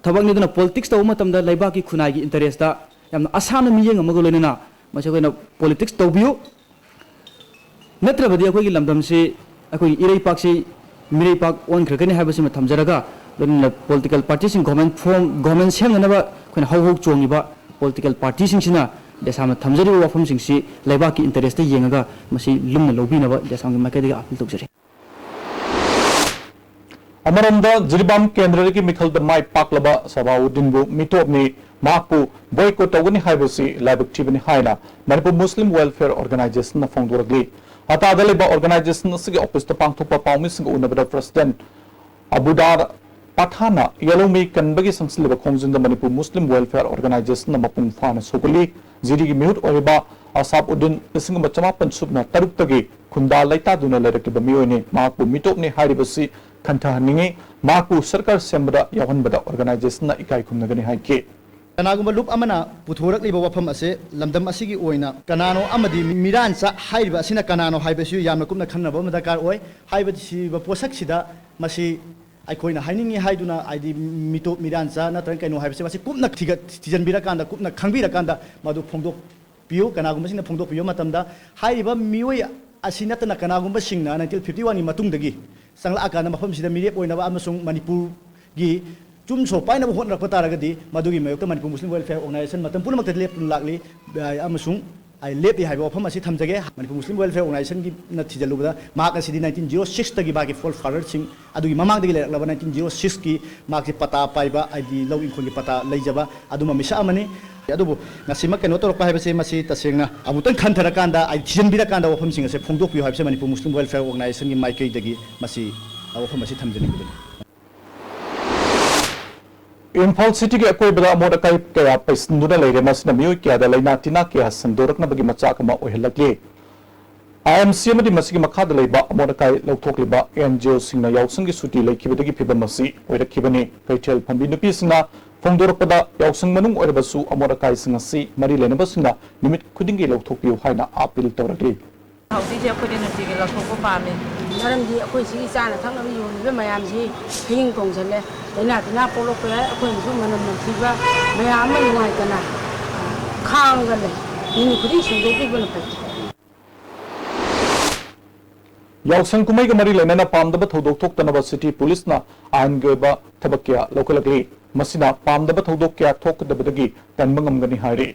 ꯊꯕꯛꯅꯤ꯫ ꯑꯗꯨꯅ ꯄꯣꯂꯤꯇꯤꯛꯁ ꯇꯧꯕ ꯃꯇꯝꯗ ꯂꯩꯕꯥꯛꯀꯤ ꯈꯨꯟꯅꯥꯏꯒꯤ ꯏꯟꯇꯔꯦꯁꯇ ꯌꯥꯝꯅ ꯑꯁꯥꯟꯅ ꯃꯤꯠꯌꯦꯡ ꯑꯃꯒ ꯂꯣꯏꯅꯅ ꯃꯁꯤ ꯑꯩꯈꯣꯏꯅ ꯄꯣꯂꯤꯇꯤꯛꯁ ꯇꯧꯕꯤꯌꯨ꯫ ꯅꯠꯇ꯭ꯔꯕꯗꯤ ꯑꯩꯈꯣꯏꯒꯤ ꯂꯝꯗꯝꯁꯤ, ꯑꯩꯈꯣꯏꯒꯤ ꯏꯔꯩꯄꯥꯛꯁꯤ ꯃꯤꯔꯩꯄꯥꯛ ꯑꯣꯟꯈ꯭ꯔꯒꯅꯤ ꯍꯥꯏꯕꯁꯤꯃ ꯊꯝꯖꯔꯒ, ꯂꯣꯏꯅꯅ ꯄꯣꯂꯤꯇꯤꯀꯦꯜ ꯄꯥꯔꯇꯤꯁꯤꯡ ꯒꯣꯚꯔꯟꯃꯦꯟꯠ ꯐꯣꯔꯝ, ꯒꯣꯚꯔꯟꯃꯦꯟꯠ ꯁꯦꯝꯅꯅꯕ ꯑꯩꯈꯣꯏꯅ ꯍꯧ ꯍꯧ ꯆꯣꯡꯉꯤꯕ ꯄꯣꯂꯤꯇꯤꯀꯦꯜ ꯄꯥꯔꯇꯤꯁꯤꯡꯁꯤꯅ ꯗꯦꯁꯥꯝꯅ ꯊꯝꯖꯔꯤꯕ ꯋꯥꯐꯝꯁꯤꯡꯁꯤ ꯂꯩꯕꯥꯛꯀꯤ ꯏꯟꯇꯔꯦꯁꯇ ꯌꯦꯡꯉꯒ ꯃꯁꯤ ꯂꯨꯝꯅ ꯂꯧꯕꯤꯅꯕ ꯗꯦꯁꯥꯝꯒꯤ ꯃꯥꯏꯀꯩꯗꯒꯤ ꯑꯥꯄꯤꯜ ꯇꯧꯖꯔꯤ꯫ ꯑꯃꯔꯣꯝꯗ, ꯖꯤꯔꯤꯕꯥꯝ ꯀꯦꯟꯗ꯭ꯔꯗꯒꯤ ꯃꯤꯈꯜꯗ ꯃꯥꯏ ꯄꯥꯛꯂꯕ ꯁꯕꯥꯎꯗꯤꯟꯕꯨ ꯃꯤꯇꯣꯞꯅꯤ, ꯃꯍꯥꯛꯄꯨ boycott ꯇꯧꯒꯅꯤ ꯍꯥꯏꯕꯁꯤ ꯂꯥꯏꯕꯛ ꯊꯤꯕꯅꯤ ꯍꯥꯏꯅ ꯃꯅꯤꯄꯨꯔ ꯃꯨꯁꯂꯤꯝ ꯋꯦꯜꯐꯤꯌꯔ ꯑꯣꯔꯒꯅꯥꯏꯖꯦꯁꯟꯅ ꯐꯣꯡꯗꯣꯔꯛꯂꯤ꯫ ꯍꯇꯥꯗ ꯂꯩꯕ ꯑꯣꯔꯒꯅꯥꯏꯖꯦꯁꯟ ꯑꯁꯤꯒꯤ ꯑꯣꯐꯤꯁꯇ ꯄꯥꯡꯊꯣꯛꯄ ꯄꯥꯎꯃꯤꯁꯤꯡꯒ ꯎꯅꯕꯗ ꯄ꯭ꯔꯁꯤꯗꯦꯟꯠ ꯑꯕꯨꯗꯥꯔ ꯄꯊꯥꯟꯅ ꯌꯦꯜꯍꯧꯃꯤ ꯀꯟꯕꯒꯤ ꯆꯪꯁꯤꯜꯂꯤꯕ ꯈꯣꯡꯖꯪꯗ ꯃꯅꯤꯄꯨꯔ ꯃꯨꯁꯂꯤꯝ ꯋꯦꯜꯐꯤꯌꯔ ꯑꯣꯔꯒꯅꯥꯏꯖꯦꯁꯟꯅ ꯃꯄꯨꯡ ꯐꯥꯅ ꯁꯧꯒꯠꯂꯤ꯫ ꯖꯤꯔꯤꯒꯤ ꯃꯤꯍꯨꯠ ꯑꯣꯏꯔꯤꯕ ꯑꯁꯥꯞ ꯎꯗꯤꯟ ꯂꯤꯁꯤꯡ ꯑꯃ ꯆꯃꯥꯄꯟ ꯁꯨꯞꯅ ꯇꯔꯨꯛꯇꯒꯤ ꯈꯨꯟꯗꯥ ꯂꯩꯇꯥꯗꯨꯅ ꯂꯩꯔꯛꯂꯤꯕ ꯃꯤꯑꯣꯏꯅꯤ꯫ ꯃꯍꯥꯛꯄꯨ ꯃꯤꯇꯣꯞꯅꯤ ꯍꯥꯏꯔꯤꯕꯁꯤ ꯈꯟꯊꯍꯟꯅꯤꯡꯏ꯫ ꯃꯍꯥꯛꯄꯨ ꯁꯔꯀꯥꯔ ꯁꯦꯝꯕꯗ ꯌꯥꯎꯍꯟꯕꯗ ꯑꯣꯔꯒꯅꯥꯏꯖꯦꯁꯟꯅ ꯏꯀꯥꯏ ꯈꯨꯝꯅꯒꯅꯤ ꯍꯥꯏꯈꯤ꯫ ꯀꯅꯥꯒꯨꯝꯕ ꯂꯨꯞ ꯑꯃꯅ ꯄꯨꯊꯣꯔꯛꯂꯤꯕ ꯋꯥꯐꯝ ꯑꯁꯦ ꯂꯝꯗꯝ ꯑꯁꯤꯒꯤ ꯑꯣꯏꯅ ꯀꯅꯥꯅꯣ ꯑꯃꯗꯤ ꯃꯤꯔꯥꯟꯆꯥ ꯍꯥꯏꯔꯤꯕ ꯑꯁꯤꯅ ꯀꯅꯥꯅꯣ ꯍꯥꯏꯕꯁꯤꯁꯨ ꯌꯥꯝꯅ ꯀꯨꯞꯅ ꯈꯟꯅꯕ ꯑꯃ ꯗꯔꯀꯥꯔ ꯑꯣꯏ꯫ ꯍꯥꯏꯕꯗꯤ ꯁꯤꯕ ꯄꯣꯠꯁꯛꯁꯤꯗ ꯃꯁꯤ ꯑꯩꯈꯣꯏꯅ ꯍꯥꯏꯅꯤꯡꯉꯤ ꯍꯥꯏꯗꯨꯅ, ꯍꯥꯏꯗꯤ ꯃꯤꯇꯣꯞ ꯃꯤꯔꯥꯟꯆꯥ ꯅꯠꯇ꯭ꯔꯒ ꯀꯩꯅꯣ ꯍꯥꯏꯕꯁꯦ ꯃꯁꯤ ꯀꯨꯞꯅ ꯊꯤꯒꯠ-, ꯊꯤꯖꯤꯟꯕꯤꯔꯀꯥꯟꯗ, ꯀꯨꯞꯅ ꯈꯪꯕꯤꯔꯀꯥꯟꯗ ꯃꯗꯨ ꯐꯣꯡꯗꯣꯛꯄꯤꯌꯨ꯫ ꯀꯅꯥꯒꯨꯝꯕꯁꯤꯡꯅ ꯐꯣꯡꯗꯣꯛꯄꯤꯕ ꯃꯇꯝꯗ ꯍꯥꯏꯔꯤꯕ ꯃꯤꯑꯣꯏ ꯑꯁꯤ ꯅꯠꯇꯅ ꯀꯅꯥꯒꯨꯝꯕꯁꯤꯡꯅ nineteen fifty one ꯒꯤ ꯃꯇꯨꯡꯗꯒꯤ ꯆꯪꯂꯛꯑꯀꯥꯟꯗ ꯃꯐꯝꯁꯤꯗ ꯃꯤꯔꯦꯞ ꯑꯣꯏꯅꯕ ꯑꯃꯁꯨꯡ ꯃꯅꯤꯄꯨꯔꯒꯤ ꯆꯨꯝ ꯁꯣ ꯄꯥꯏꯅꯕ ꯍꯣꯠꯅꯔꯛꯄ ꯇꯥꯔꯒꯗꯤ ꯃꯗꯨꯒꯤ ꯃꯥꯌꯣꯛꯇ ꯃꯅꯤꯄꯨꯔ ꯃꯨꯁꯂꯤꯝ ꯋꯦꯜꯐꯤꯌꯔ ꯑꯣꯔꯒꯅꯥꯏꯖꯦꯁꯟ ꯃꯇꯝ ꯄꯨꯝꯅꯃꯛꯇ ꯂꯦꯞꯇꯨꯅ ꯂꯥꯛꯂꯤ, ꯑ, ꯑꯃꯁꯨꯡ ꯑꯩ ꯂꯦꯞꯂꯤ ꯍꯥꯏꯕ ꯋꯥꯐꯝ ꯑꯁꯤ ꯊꯝꯖꯒꯦ꯫ ꯃꯅꯤꯄꯨꯔ ꯃꯨꯁꯂꯤꯝ ꯋꯦꯜꯐꯤꯌꯔ ꯑꯣꯔꯒꯅꯥꯏꯖꯦꯁꯟꯒꯤꯅ ꯊꯤꯖꯤꯜꯂꯨꯕꯗ ꯃꯍꯥꯛ ꯑꯁꯤꯗꯤ nineteen zero six ꯇꯒꯤ ꯃꯥꯒꯤ forefather ꯁꯤꯡ ꯑꯗꯨꯒꯤ ꯃꯃꯥꯡꯗꯒꯤ ꯂꯩꯔꯛꯂꯕ nineteen zero six ꯀꯤ ꯃꯍꯥꯛꯁꯤ ꯄꯇꯥ ꯄꯥꯏꯕ, ꯍꯥꯏꯗꯤ ꯂꯧ ꯏꯪꯈꯣꯜꯒꯤ ꯄꯇꯥ ꯂꯩꯖꯕ ꯑꯗꯨꯝꯕ ꯃꯤꯁꯛ ꯑꯃꯅꯤ꯫ ꯑꯗꯨꯕꯨ ꯉꯁꯤꯃꯛ ꯀꯩꯅꯣ ꯇꯧꯔꯛꯄ ꯍꯥꯏꯕꯁꯦ ꯃꯁꯤ ꯇꯁꯦꯡꯅ ꯑꯃꯨꯛꯇꯪ ꯈꯟꯊꯔꯀꯥꯟꯗ, ꯍꯥꯏꯗꯤ ꯊꯤꯖꯤꯟꯕꯤꯔꯀꯥꯟꯗ ꯋꯥꯐꯝꯁꯤꯡ ꯑꯁꯦ ꯐꯣꯡꯗꯣꯛꯄꯤꯌꯨ ꯍꯥꯏꯕꯁꯦ ꯃꯅꯤꯄꯨꯔ ꯃꯨꯁꯂꯤꯝ ꯋꯦꯜꯐꯤꯌꯔ ꯑꯣꯔꯒꯅꯥꯏꯖꯦꯁꯟꯒꯤ ꯃꯥꯏꯀꯩꯗꯒꯤ ꯃꯁꯤ ꯋꯥꯐꯝ ꯑꯁꯤ ꯊꯝꯖꯅꯤꯡꯕꯅꯤ꯫ ꯏꯝꯐꯥꯜ ꯁꯤꯇꯤꯒꯤ ꯑꯀꯣꯏꯕꯗ ꯑꯃꯣꯠ ꯑꯀꯥꯏ ꯀꯌꯥ ꯄꯩꯁꯤꯟꯗꯨꯅ ꯂꯩꯔꯦ꯫ ꯃꯁꯤꯅ ꯃꯤꯑꯣꯏ ꯀꯌꯥꯗ ꯂꯥꯏꯅꯥ ꯇꯤꯟꯅꯥ ꯀꯌꯥ ꯁꯟꯗꯣꯔꯛꯅꯕꯒꯤ ꯃꯆꯥꯛ ꯑꯃ ꯑꯣꯏꯍꯜꯂꯛꯂꯤ꯫ ꯑꯥꯏ ꯑꯦꯝ ꯁꯤ ꯑꯃꯗꯤ ꯃꯁꯤꯒꯤ ꯃꯈꯥꯗ ꯂꯩꯕ ꯑꯃꯣꯠ ꯑꯀꯥꯏ ꯂꯧꯊꯣꯛꯂꯤꯕ ꯑꯦꯟ ꯖꯤ ꯑꯣꯁꯤꯡꯅ ꯌꯥꯎꯁꯪꯒꯤ ꯁꯨꯇꯤ ꯂꯩꯈꯤꯕꯗꯒꯤ ꯐꯤꯕꯝ ꯑꯁꯤ ꯑꯣꯏꯔꯛꯈꯤꯕꯅꯤ꯫ ꯀꯩꯊꯦꯜ ꯐꯝꯕꯤ ꯅꯨꯄꯤꯁꯤꯡꯅ ꯐꯣꯡꯗꯣꯔꯛꯄꯗ, ꯌꯥꯎꯁꯪ ꯃꯅꯨꯡ ꯑꯣꯏꯔꯕꯁꯨ ꯑꯃꯣꯠ ꯑꯀꯥꯏꯁꯤꯡ ꯑꯁꯤ ꯃꯔꯤ ꯂꯩꯅꯕꯁꯤꯡꯅ ꯅꯨꯃꯤꯠ ꯈꯨꯗꯤꯡꯒꯤ ꯂꯧꯊꯣꯛꯄꯤꯌꯨ ꯍꯥꯏꯅ ꯑꯥꯄꯤꯜ ꯇꯧꯔꯛꯂꯤ꯫ ꯍꯧꯖꯤꯛꯁꯦ ꯑꯩꯈꯣꯏꯗꯤ ꯅꯨꯡꯇꯤꯒꯤ ꯂꯧꯊꯣꯛꯄ ꯄꯥꯝꯃꯤ꯫ ꯃꯔꯝꯗꯤ ꯑꯩꯈꯣꯏ ꯁꯤꯒꯤ ꯆꯥꯅ ꯊꯛꯅꯕ ꯌꯣꯜꯂꯤꯕ ꯃꯌꯥꯝꯁꯤ ꯍꯌꯤꯡ ꯇꯣꯡꯁꯤꯜꯂꯦ, ꯂꯥꯏꯅꯥ ꯇꯤꯟꯅꯥ ꯄꯣꯛꯂꯛꯄ ꯌꯥꯏ, ꯑꯩꯈꯣꯏꯅꯁꯨ ꯃꯅꯝ ꯅꯝꯊꯤꯕ ꯃꯌꯥꯝ ꯑꯃ ꯅꯨꯡꯉꯥꯏꯇꯅ ꯈꯥꯡꯉꯒ ꯂꯩ꯫ ꯅꯨꯃꯤꯠ ꯈꯨꯗꯤꯡ ꯁꯦꯡꯗꯣꯛꯄꯤꯕꯅ ꯐꯩ꯫ ꯌꯥꯎꯁꯪ ꯀꯨꯝꯍꯩꯒ ꯃꯔꯤ ꯂꯩꯅꯅ ꯄꯥꯝꯗꯕ ꯊꯧꯗꯣꯛ ꯊꯣꯛꯇꯅꯕ ꯁꯤꯇꯤ ꯄꯨꯂꯤꯁꯅ ꯑꯥꯏꯟꯒꯤ ꯑꯣꯏꯕ ꯊꯕꯛ ꯀꯌꯥ ꯂꯧꯈꯠꯂꯛꯂꯤ꯫ ꯃꯁꯤꯅ ꯄꯥꯝꯗꯕ ꯊꯧꯗꯣꯛ ꯀꯌꯥ ꯊꯣꯛꯀꯗꯕꯗꯒꯤ ꯀꯟꯕ ꯉꯝꯒꯅꯤ ꯍꯥꯏꯔꯤ꯫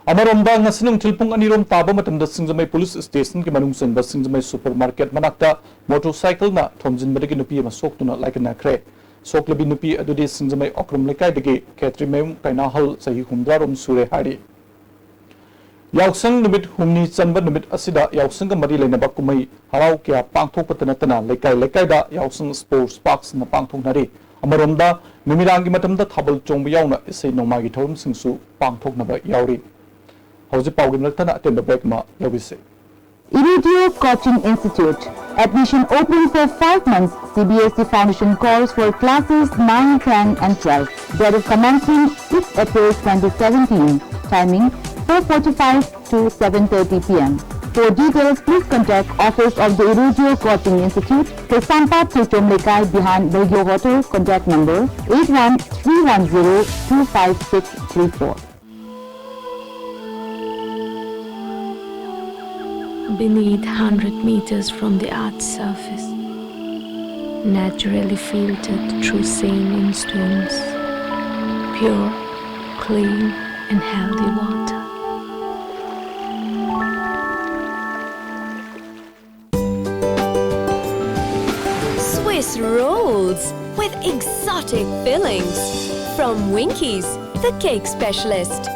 ꯑꯃꯔꯣꯝꯗ, ꯉꯁꯤ ꯅꯨꯡꯊꯤꯜ ꯄꯨꯡ ꯑꯅꯤꯔꯣꯝ ꯇꯥꯕ ꯃꯇꯝꯗ ꯁꯤꯡꯖꯃꯩ ꯄꯨꯂꯤꯁ ꯁ꯭ꯇꯦꯁꯟꯒꯤ ꯃꯅꯨꯡ ꯆꯟꯕ ꯁꯤꯡꯖꯃꯩ ꯁꯨꯄꯔ ꯃꯥꯔꯀꯦꯠ ꯃꯅꯥꯛꯇ ꯃꯣꯇꯣꯔꯁꯥꯏꯀꯜꯅ ꯊꯣꯝꯖꯤꯟꯕꯗꯒꯤ ꯅꯨꯄꯤ ꯑꯃ ꯁꯣꯛꯇꯨꯅ ꯂꯥꯏꯀꯠꯅꯈ꯭ꯔꯦ꯫ ꯁꯣꯛꯂꯕꯤ ꯅꯨꯄꯤ ꯑꯗꯨꯗꯤ ꯁꯤꯡꯖꯃꯩ ꯑꯣꯀ꯭ꯔꯨꯝ ꯂꯩꯀꯥꯏꯗꯒꯤ ꯈꯦꯇ꯭ꯔꯤꯃꯌꯨꯝ ꯀꯩꯅꯥꯍꯜ, ꯆꯍꯤ ꯍꯨꯝꯗ꯭ꯔꯥ ꯔꯣꯝ ꯁꯨꯔꯦ ꯍꯥꯏꯔꯤ꯫ ꯌꯥꯎꯁꯪ ꯅꯨꯃꯤꯠ ꯍꯨꯝꯅꯤ ꯆꯟꯕ ꯅꯨꯃꯤꯠ ꯑꯁꯤꯗ ꯌꯥꯎꯁꯪꯒ ꯃꯔꯤ ꯂꯩꯅꯕ ꯀꯨꯝꯍꯩ ꯍꯔꯥꯎ ꯀꯌꯥ ꯄꯥꯡꯊꯣꯛꯄꯇ ꯅꯠꯇꯅ ꯂꯩꯀꯥꯏ ꯂꯩꯀꯥꯏꯗ ꯌꯥꯎꯁꯪ ꯁ꯭ꯄꯣꯔꯠꯁ ꯄꯥꯔꯛꯁꯤꯡꯅ ꯄꯥꯡꯊꯣꯛꯅꯔꯤ꯫ ꯑꯃꯔꯣꯝꯗ, ꯅꯨꯃꯤꯗꯥꯡꯒꯤ ꯃꯇꯝꯗ ꯊꯥꯕꯜ ꯆꯣꯡꯕ ꯌꯥꯎꯅ ꯏꯁꯩ ꯅꯣꯡꯃꯥꯏꯒꯤ ꯊꯧꯔꯝꯁꯤꯡꯁꯨ ꯄꯥꯡꯊꯣꯛꯅꯕ ꯌꯥꯎꯔꯤ꯫ ꯍꯧꯖꯤꯛ ꯄꯥꯎꯒꯤ ꯃꯔꯛꯇꯅ ꯑꯇꯦꯟꯕ ꯕ꯭ꯔꯦꯛ ꯑꯃ ꯂꯧꯕꯤꯁꯤ꯫ Irudio Coaching Institute. Admission open for five months C B S E Foundation course for classes nine, ten and twelve. Date of commencement six April twenty seventeen. Timing four forty-five to seven thirty p m. For details, please contact Office of the Irudio Coaching Institute, Kaisampat Chechom Lekai behind Belgio Hotel. Contact number eight one three one zero two five six three four. Beneath, hundred meters from the earth's surface, naturally filtered through saline streams, pure, clean, and healthy water. Swiss rolls with exotic fillings from Winkies, the cake specialist.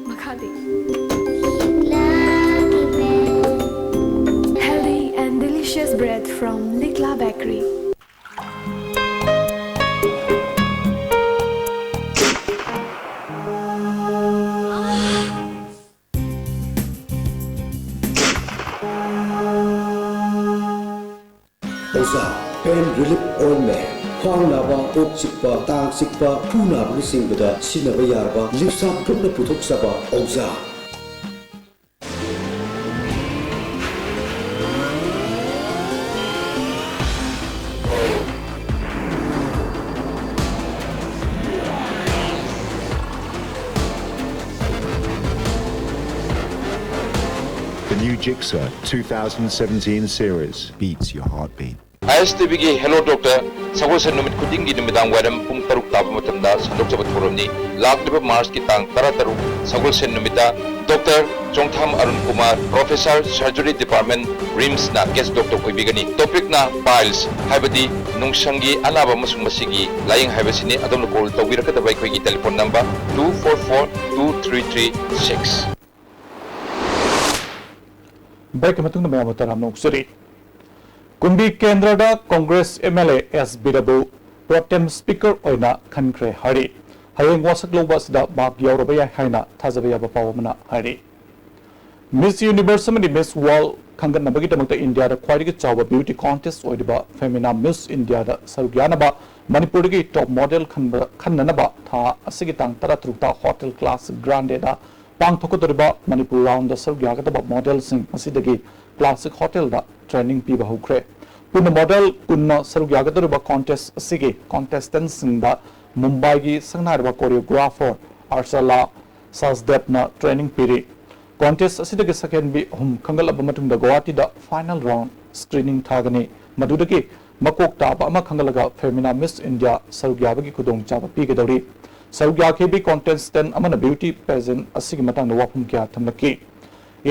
Makati. Healthy and delicious bread from Likla Bakery. ꯑꯣꯖꯥ, pain relief ointment, ꯈ꯭ꯋꯥꯡ ꯅꯥꯕ, ꯀꯣꯛ ꯆꯤꯛꯄ, ꯇꯥꯡ ꯆꯤꯛꯄ, ꯈꯨ ꯅꯥꯕꯅꯆꯤꯡꯕꯗ ꯁꯤꯖꯤꯟꯅꯕ ꯌꯥꯔꯕ ꯂꯤꯞꯁꯥꯞ ꯒ꯭ꯔꯨꯞꯅ ꯄꯨꯊꯣꯛꯆꯕ ꯑꯣꯖꯥ꯫ The new Gixxer two thousand seventeen series beats your heartbeat. I S T ꯚꯤꯒꯤ Hello Doctor ꯁꯒꯣꯜꯁꯦꯟ ꯅꯨꯃꯤꯠ ꯈꯨꯗꯤꯡꯒꯤ ꯅꯨꯃꯤꯗꯥꯡ ꯋꯥꯏꯔꯝ ꯄꯨꯡ ꯇꯔꯨꯛ ꯇꯥꯕ ꯃꯇꯝꯗ ꯁꯟꯗꯣꯛꯆꯕ ꯊꯧꯔꯝꯅꯤ꯫ ꯂꯥꯛꯂꯤꯕ ꯃꯥꯔꯆꯀꯤ ꯇꯥꯡ ꯇꯔꯥꯇꯔꯨꯛ ꯁꯒꯣꯜꯁꯦꯟ ꯅꯨꯃꯤꯠꯇ doctor Chongtham Arun Kumar, professor, surgery department, ꯔꯤꯝꯁꯅ ꯒꯦꯁ ꯗꯣꯛꯇꯔ ꯑꯣꯏꯕꯤꯒꯅꯤ꯫ ꯇꯣꯄꯤꯛꯅ piles, ꯍꯥꯏꯕꯗꯤ ꯅꯨꯡꯁꯪꯒꯤ ꯑꯅꯥꯕ ꯑꯃꯁꯨꯡ ꯃꯁꯤꯒꯤ ꯂꯥꯌꯦꯡ ꯍꯥꯏꯕꯁꯤꯅꯤ꯫ ꯑꯗꯣꯝꯅ ꯀꯣꯜ ꯇꯧꯕꯤꯔꯛꯀꯗꯕ ꯑꯩꯈꯣꯏꯒꯤ telephone number two four four two three three six꯫ ꯕ꯭ꯔꯦꯛꯀꯤ ꯃꯇꯨꯡꯗ ꯃꯌꯥꯝꯕꯨ ꯇꯔꯥꯝꯅ ꯑꯣꯛꯆꯔꯤ꯫ ꯀꯨꯝꯕꯤ ꯀꯦꯟꯗ꯭ꯔꯗ congress M L A S ꯕꯤꯔꯕꯨ ꯄ꯭ꯔꯣꯇꯦꯝ ꯁ꯭ꯄꯤꯀꯔ ꯑꯣꯏꯅ ꯈꯟꯈ꯭ꯔꯦ ꯍꯥꯏꯔꯤ꯫ ꯍꯌꯦꯡ ꯋꯥꯁꯛ ꯂꯧꯕ ꯑꯁꯤꯗ ꯃꯍꯥꯛ ꯌꯥꯎꯔꯕ ꯌꯥꯏ ꯍꯥꯏꯅ ꯊꯥꯖꯕ ꯌꯥꯕ ꯄꯥꯎ ꯑꯃꯅ ꯍꯥꯏꯔꯤ꯫ ꯃꯤꯁ ꯌꯨꯅꯤꯚꯔꯁ ꯑꯃꯗꯤ ꯃꯤꯁ ꯋꯥꯔꯜꯗ ꯈꯟꯒꯠꯅꯕꯒꯤꯗꯃꯛꯇ ꯏꯟꯗꯤꯌꯥꯗ ꯈ꯭ꯋꯥꯏꯗꯒꯤ ꯆꯥꯎꯕ ꯕ꯭ꯌꯨꯇꯤ ꯀꯣꯟꯇꯦꯁ ꯑꯣꯏꯔꯤꯕ ꯐꯦꯃꯤꯅꯥ ꯃꯤꯁ ꯏꯟꯗꯤꯌꯥꯗ ꯁꯔꯨꯛ ꯌꯥꯅꯕ ꯃꯅꯤꯄꯨꯔꯗꯒꯤ ꯇꯣꯞ ꯃꯣꯗꯦꯜ ꯈꯟꯕ, ꯈꯟꯅꯅꯕ ꯊꯥ ꯑꯁꯤꯒꯤ ꯇꯥꯡ ꯇꯔꯥꯇꯔꯨꯛꯇ ꯍꯣꯇꯦꯜ ꯀ꯭ꯂꯥꯁ ꯒ꯭ꯔꯥꯟꯗꯦꯗ ꯄꯥꯡꯊꯣꯛꯀꯗꯧꯔꯤꯕ ꯃꯅꯤꯄꯨꯔ ꯔꯥꯎꯟꯗ ꯁꯔꯨꯛ ꯌꯥꯒꯗꯕ ꯃꯣꯗꯦꯜꯁꯤꯡ ꯉꯁꯤꯗꯒꯤ ꯀ꯭ꯂꯥꯁꯤꯛ ꯍꯣꯇꯦꯜꯗ ꯇ꯭ꯔꯦꯅꯤꯡ ꯄꯤꯕ ꯍꯧꯈ꯭ꯔꯦ꯫ ꯄꯨꯟꯅ ꯃꯣꯗꯦꯜ ꯀꯨꯟꯅ ꯁꯔꯨꯛ ꯌꯥꯒꯗꯧꯔꯤꯕ ꯀꯣꯟꯇꯦꯁ ꯑꯁꯤꯒꯤ ꯀꯣꯟꯇꯦꯁꯇꯦꯟꯠꯁꯤꯡꯗ ꯃꯨꯝꯕꯥꯏꯒꯤ ꯁꯛꯅꯥꯏꯔꯕ ꯀꯣꯔꯤꯌꯣꯒ꯭ꯔꯥꯐꯔ ꯑꯔꯁꯂꯥ ꯁꯥꯁꯗꯦꯕꯅ ꯇ꯭ꯔꯦꯅꯤꯡ ꯄꯤꯔꯤ꯫ ꯀꯣꯟꯇꯦꯁ ꯑꯁꯤꯗꯒꯤ ꯁꯛꯍꯦꯟꯕꯤ ꯑꯍꯨꯝ ꯈꯟꯒꯠꯂꯕ ꯃꯇꯨꯡꯗ ꯒꯨꯋꯥꯍꯥꯇꯤꯗ ꯐꯥꯏꯅꯦꯜ ꯔꯥꯎꯟꯗ ꯁ꯭ꯀ꯭ꯔꯤꯅꯤꯡ ꯊꯥꯒꯅꯤ꯫ ꯃꯗꯨꯗꯒꯤ ꯃꯀꯣꯛ ꯇꯥꯕ ꯑꯃ ꯈꯟꯒꯠꯂꯒ ꯐꯦꯃꯤꯅꯥ ꯃꯤꯁ ꯏꯟꯗꯤꯌꯥ ꯁꯔꯨꯛ ꯌꯥꯕꯒꯤ ꯈꯨꯗꯣꯡꯆꯥꯕ ꯄꯤꯒꯗꯧꯔꯤ꯫ ꯁꯔꯨꯛ ꯌꯥꯈꯤꯕꯤ ꯀꯣꯟꯇꯦꯁꯇꯦꯟꯠ ꯑꯃꯅ ꯕ꯭ꯌꯨꯇꯤ ꯄꯦꯖꯦꯟꯠ ꯑꯁꯤꯒꯤ ꯃꯇꯥꯡꯗ ꯋꯥꯐꯝ ꯀꯌꯥ ꯊꯝꯂꯛꯈꯤ꯫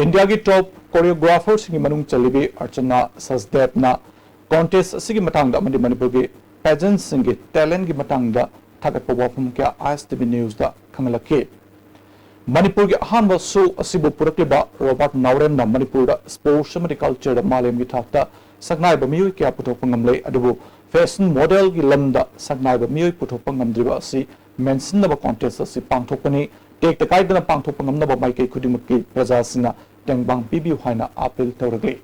ꯏꯟꯗꯤꯌꯥꯒꯤ ꯇꯣꯞ ꯀꯣꯔꯤꯌꯣꯒ꯭ꯔꯥꯐꯔꯁꯤꯡꯒꯤ ꯃꯅꯨꯡ ꯆꯜꯂꯤꯕꯤ ꯑꯔꯆꯅꯥ ꯁꯁꯗꯦꯕꯅ ꯀꯣꯟꯇꯦꯁ ꯑꯁꯤꯒꯤ ꯃꯇꯥꯡꯗ ꯑꯃꯗꯤ ꯃꯅꯤꯄꯨꯔꯒꯤ ꯄꯦꯖꯦꯟꯠꯁꯤꯡꯒꯤ ꯇꯦꯂꯦꯟꯠꯀꯤ ꯃꯇꯥꯡꯗ ꯊꯥꯒꯠꯄ ꯋꯥꯐꯝ ꯀꯌꯥ ꯑꯥꯏ ꯑꯦꯁ ꯇꯤ ꯚꯤ ꯅ꯭ꯌꯨꯁꯇ ꯈꯪꯍꯜꯂꯛꯈꯤ꯫ ꯃꯅꯤꯄꯨꯔꯒꯤ ꯑꯍꯥꯟꯕ ꯁꯣ ꯑꯁꯤꯕꯨ ꯄꯨꯔꯛꯂꯤꯕ ꯔꯣꯕꯥꯔꯠ ꯅꯥꯎꯔꯦꯝꯅ ꯃꯅꯤꯄꯨꯔꯗ ꯁ꯭ꯄꯣꯔꯠꯁ ꯑꯃꯗꯤ ꯀꯜꯆꯔꯗ ꯃꯥꯂꯦꯝꯒꯤ ꯊꯥꯛꯇ ꯁꯛꯅꯥꯏꯕ ꯃꯤꯑꯣꯏ ꯀꯌꯥ ꯄꯨꯊꯣꯛꯄ ꯉꯝꯂꯦ, ꯑꯗꯨꯕꯨ ꯐꯦꯁꯟ ꯃꯣꯗꯦꯜꯒꯤ ꯂꯝꯗ ꯁꯛꯅꯥꯏꯕ ꯃꯤꯑꯣꯏ ꯄꯨꯊꯣꯛꯄ ꯉꯝꯗ꯭ꯔꯤꯕ ꯑꯁꯤ ꯃꯦꯟꯁꯤꯟꯅꯕ ꯀꯣꯟꯇꯦꯁ ꯑꯁꯤ ꯄꯥꯡꯊꯣꯛꯄꯅꯤ꯫ ꯇꯦꯛꯇ ꯀꯥꯏꯗꯅ ꯄꯥꯡꯊꯣꯛꯄ ꯉꯝꯅꯕ ꯃꯥꯏꯀꯩ ꯈꯨꯗꯤꯡꯃꯛꯀꯤ ꯄ꯭ꯔꯖꯥꯁꯤꯡꯅ ꯇꯦꯡꯕꯥꯡ ꯄꯤꯕꯤꯌꯨ ꯍꯥꯏꯅ ꯑꯥꯄꯤꯜ ꯇꯧꯔꯒꯦ꯫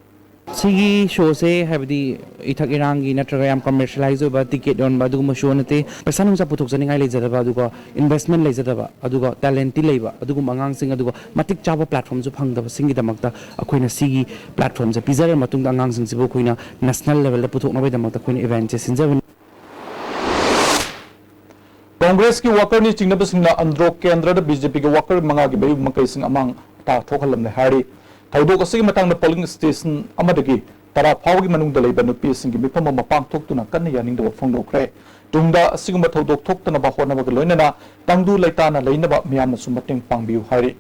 ꯁꯤꯒꯤ ꯁꯣꯁꯦ, ꯍꯥꯏꯕꯗꯤ ꯏꯊꯛ ꯏꯔꯥꯡꯒꯤ ꯅꯠꯇ꯭ꯔꯒ ꯌꯥꯝ ꯀꯃꯔꯁꯤꯌꯦꯂꯥꯏꯖ ꯑꯣꯏꯕ ꯇꯤꯀꯦꯠ ꯌꯣꯟꯕ ꯑꯗꯨꯒꯨꯝꯕ ꯁꯣ ꯅꯠꯇꯦ꯫ ꯄꯩꯁꯥ ꯅꯨꯡꯁꯥ ꯄꯨꯊꯣꯛꯆꯅꯤꯡꯉꯥꯏ ꯂꯩꯖꯗꯕ, ꯑꯗꯨꯒ ꯏꯟꯚꯦꯁ꯭ꯠꯃꯦꯟꯠ ꯂꯩꯖꯗꯕ, ꯑꯗꯨꯒ ꯇꯦꯂꯦꯟꯠꯇꯤ ꯂꯩꯕ ꯑꯗꯨꯒꯨꯝꯕ ꯑꯉꯥꯡꯁꯤꯡ, ꯑꯗꯨꯒ ꯃꯇꯤꯛ ꯆꯥꯕ ꯄ꯭ꯂꯦꯠꯐꯣꯔꯝꯁꯨ ꯐꯪꯗꯕꯁꯤꯡꯒꯤꯗꯃꯛꯇ ꯑꯩꯈꯣꯏꯅ ꯁꯤꯒꯤ ꯄ꯭ꯂꯦꯠꯐꯣꯔꯝꯁꯦ ꯄꯤꯖꯔ ꯃꯇꯨꯡꯗ ꯑꯉꯥꯡꯁꯤꯡꯁꯤꯕꯨ ꯑꯩꯈꯣꯏꯅ ꯅꯦꯁꯅꯦꯜ ꯂꯦꯚꯦꯜꯗ ꯄꯨꯊꯣꯛꯅꯕꯒꯤꯗꯃꯛꯇ ꯑꯩꯈꯣꯏꯅ ꯏꯚꯦꯟꯠꯁꯦ ꯁꯤꯟꯖꯕꯅꯤ꯫ ꯀꯣꯡꯒ꯭ꯔꯦꯁꯀꯤ ꯋꯥꯀꯔꯅꯤ ꯆꯤꯡꯅꯕꯁꯤꯡꯅ ꯑꯟꯗ꯭ꯔꯣ ꯀꯦꯟꯗ꯭ꯔꯗ ꯕꯤ ꯖꯦ ꯄꯤꯒꯤ ꯋꯥꯀꯔ ꯃꯉꯥꯒꯤ ꯃꯌꯨꯝ ꯃꯀꯩꯁꯤꯡ ꯑꯃꯥꯡ ꯑꯇꯥ ꯊꯣꯛꯍꯜꯂꯝꯂꯦ ꯍꯥꯏꯔꯤ꯫ ꯊꯧꯗꯣꯛ ꯑꯁꯤꯒꯤ ꯃꯇꯥꯡꯗ polling station ꯑꯃꯗꯒꯤ ꯇꯔꯥ ꯐꯥꯎꯕꯒꯤ ꯃꯅꯨꯡꯗ ꯂꯩꯕ ꯅꯨꯄꯤꯁꯤꯡꯒꯤ ꯃꯤꯐꯝ ꯑꯃ ꯄꯥꯡꯊꯣꯛꯇꯨꯅ ꯀꯟꯅ ꯌꯥꯅꯤꯡꯗꯕ ꯐꯣꯡꯗꯣꯛꯈ꯭ꯔꯦ꯫ ꯇꯨꯡꯗ ꯑꯁꯤꯒꯨꯝꯕ ꯊꯧꯗꯣꯛ ꯊꯣꯛꯇꯅꯕ ꯍꯣꯠꯅꯕꯒ ꯂꯣꯏꯅꯅ ꯇꯪꯗꯨ ꯂꯩꯇꯥꯅ ꯂꯩꯅꯕ ꯃꯤꯌꯥꯝꯅꯁꯨ ꯃꯇꯦꯡ ꯄꯥꯡꯕꯤꯌꯨ ꯍꯥꯏꯔꯤ꯫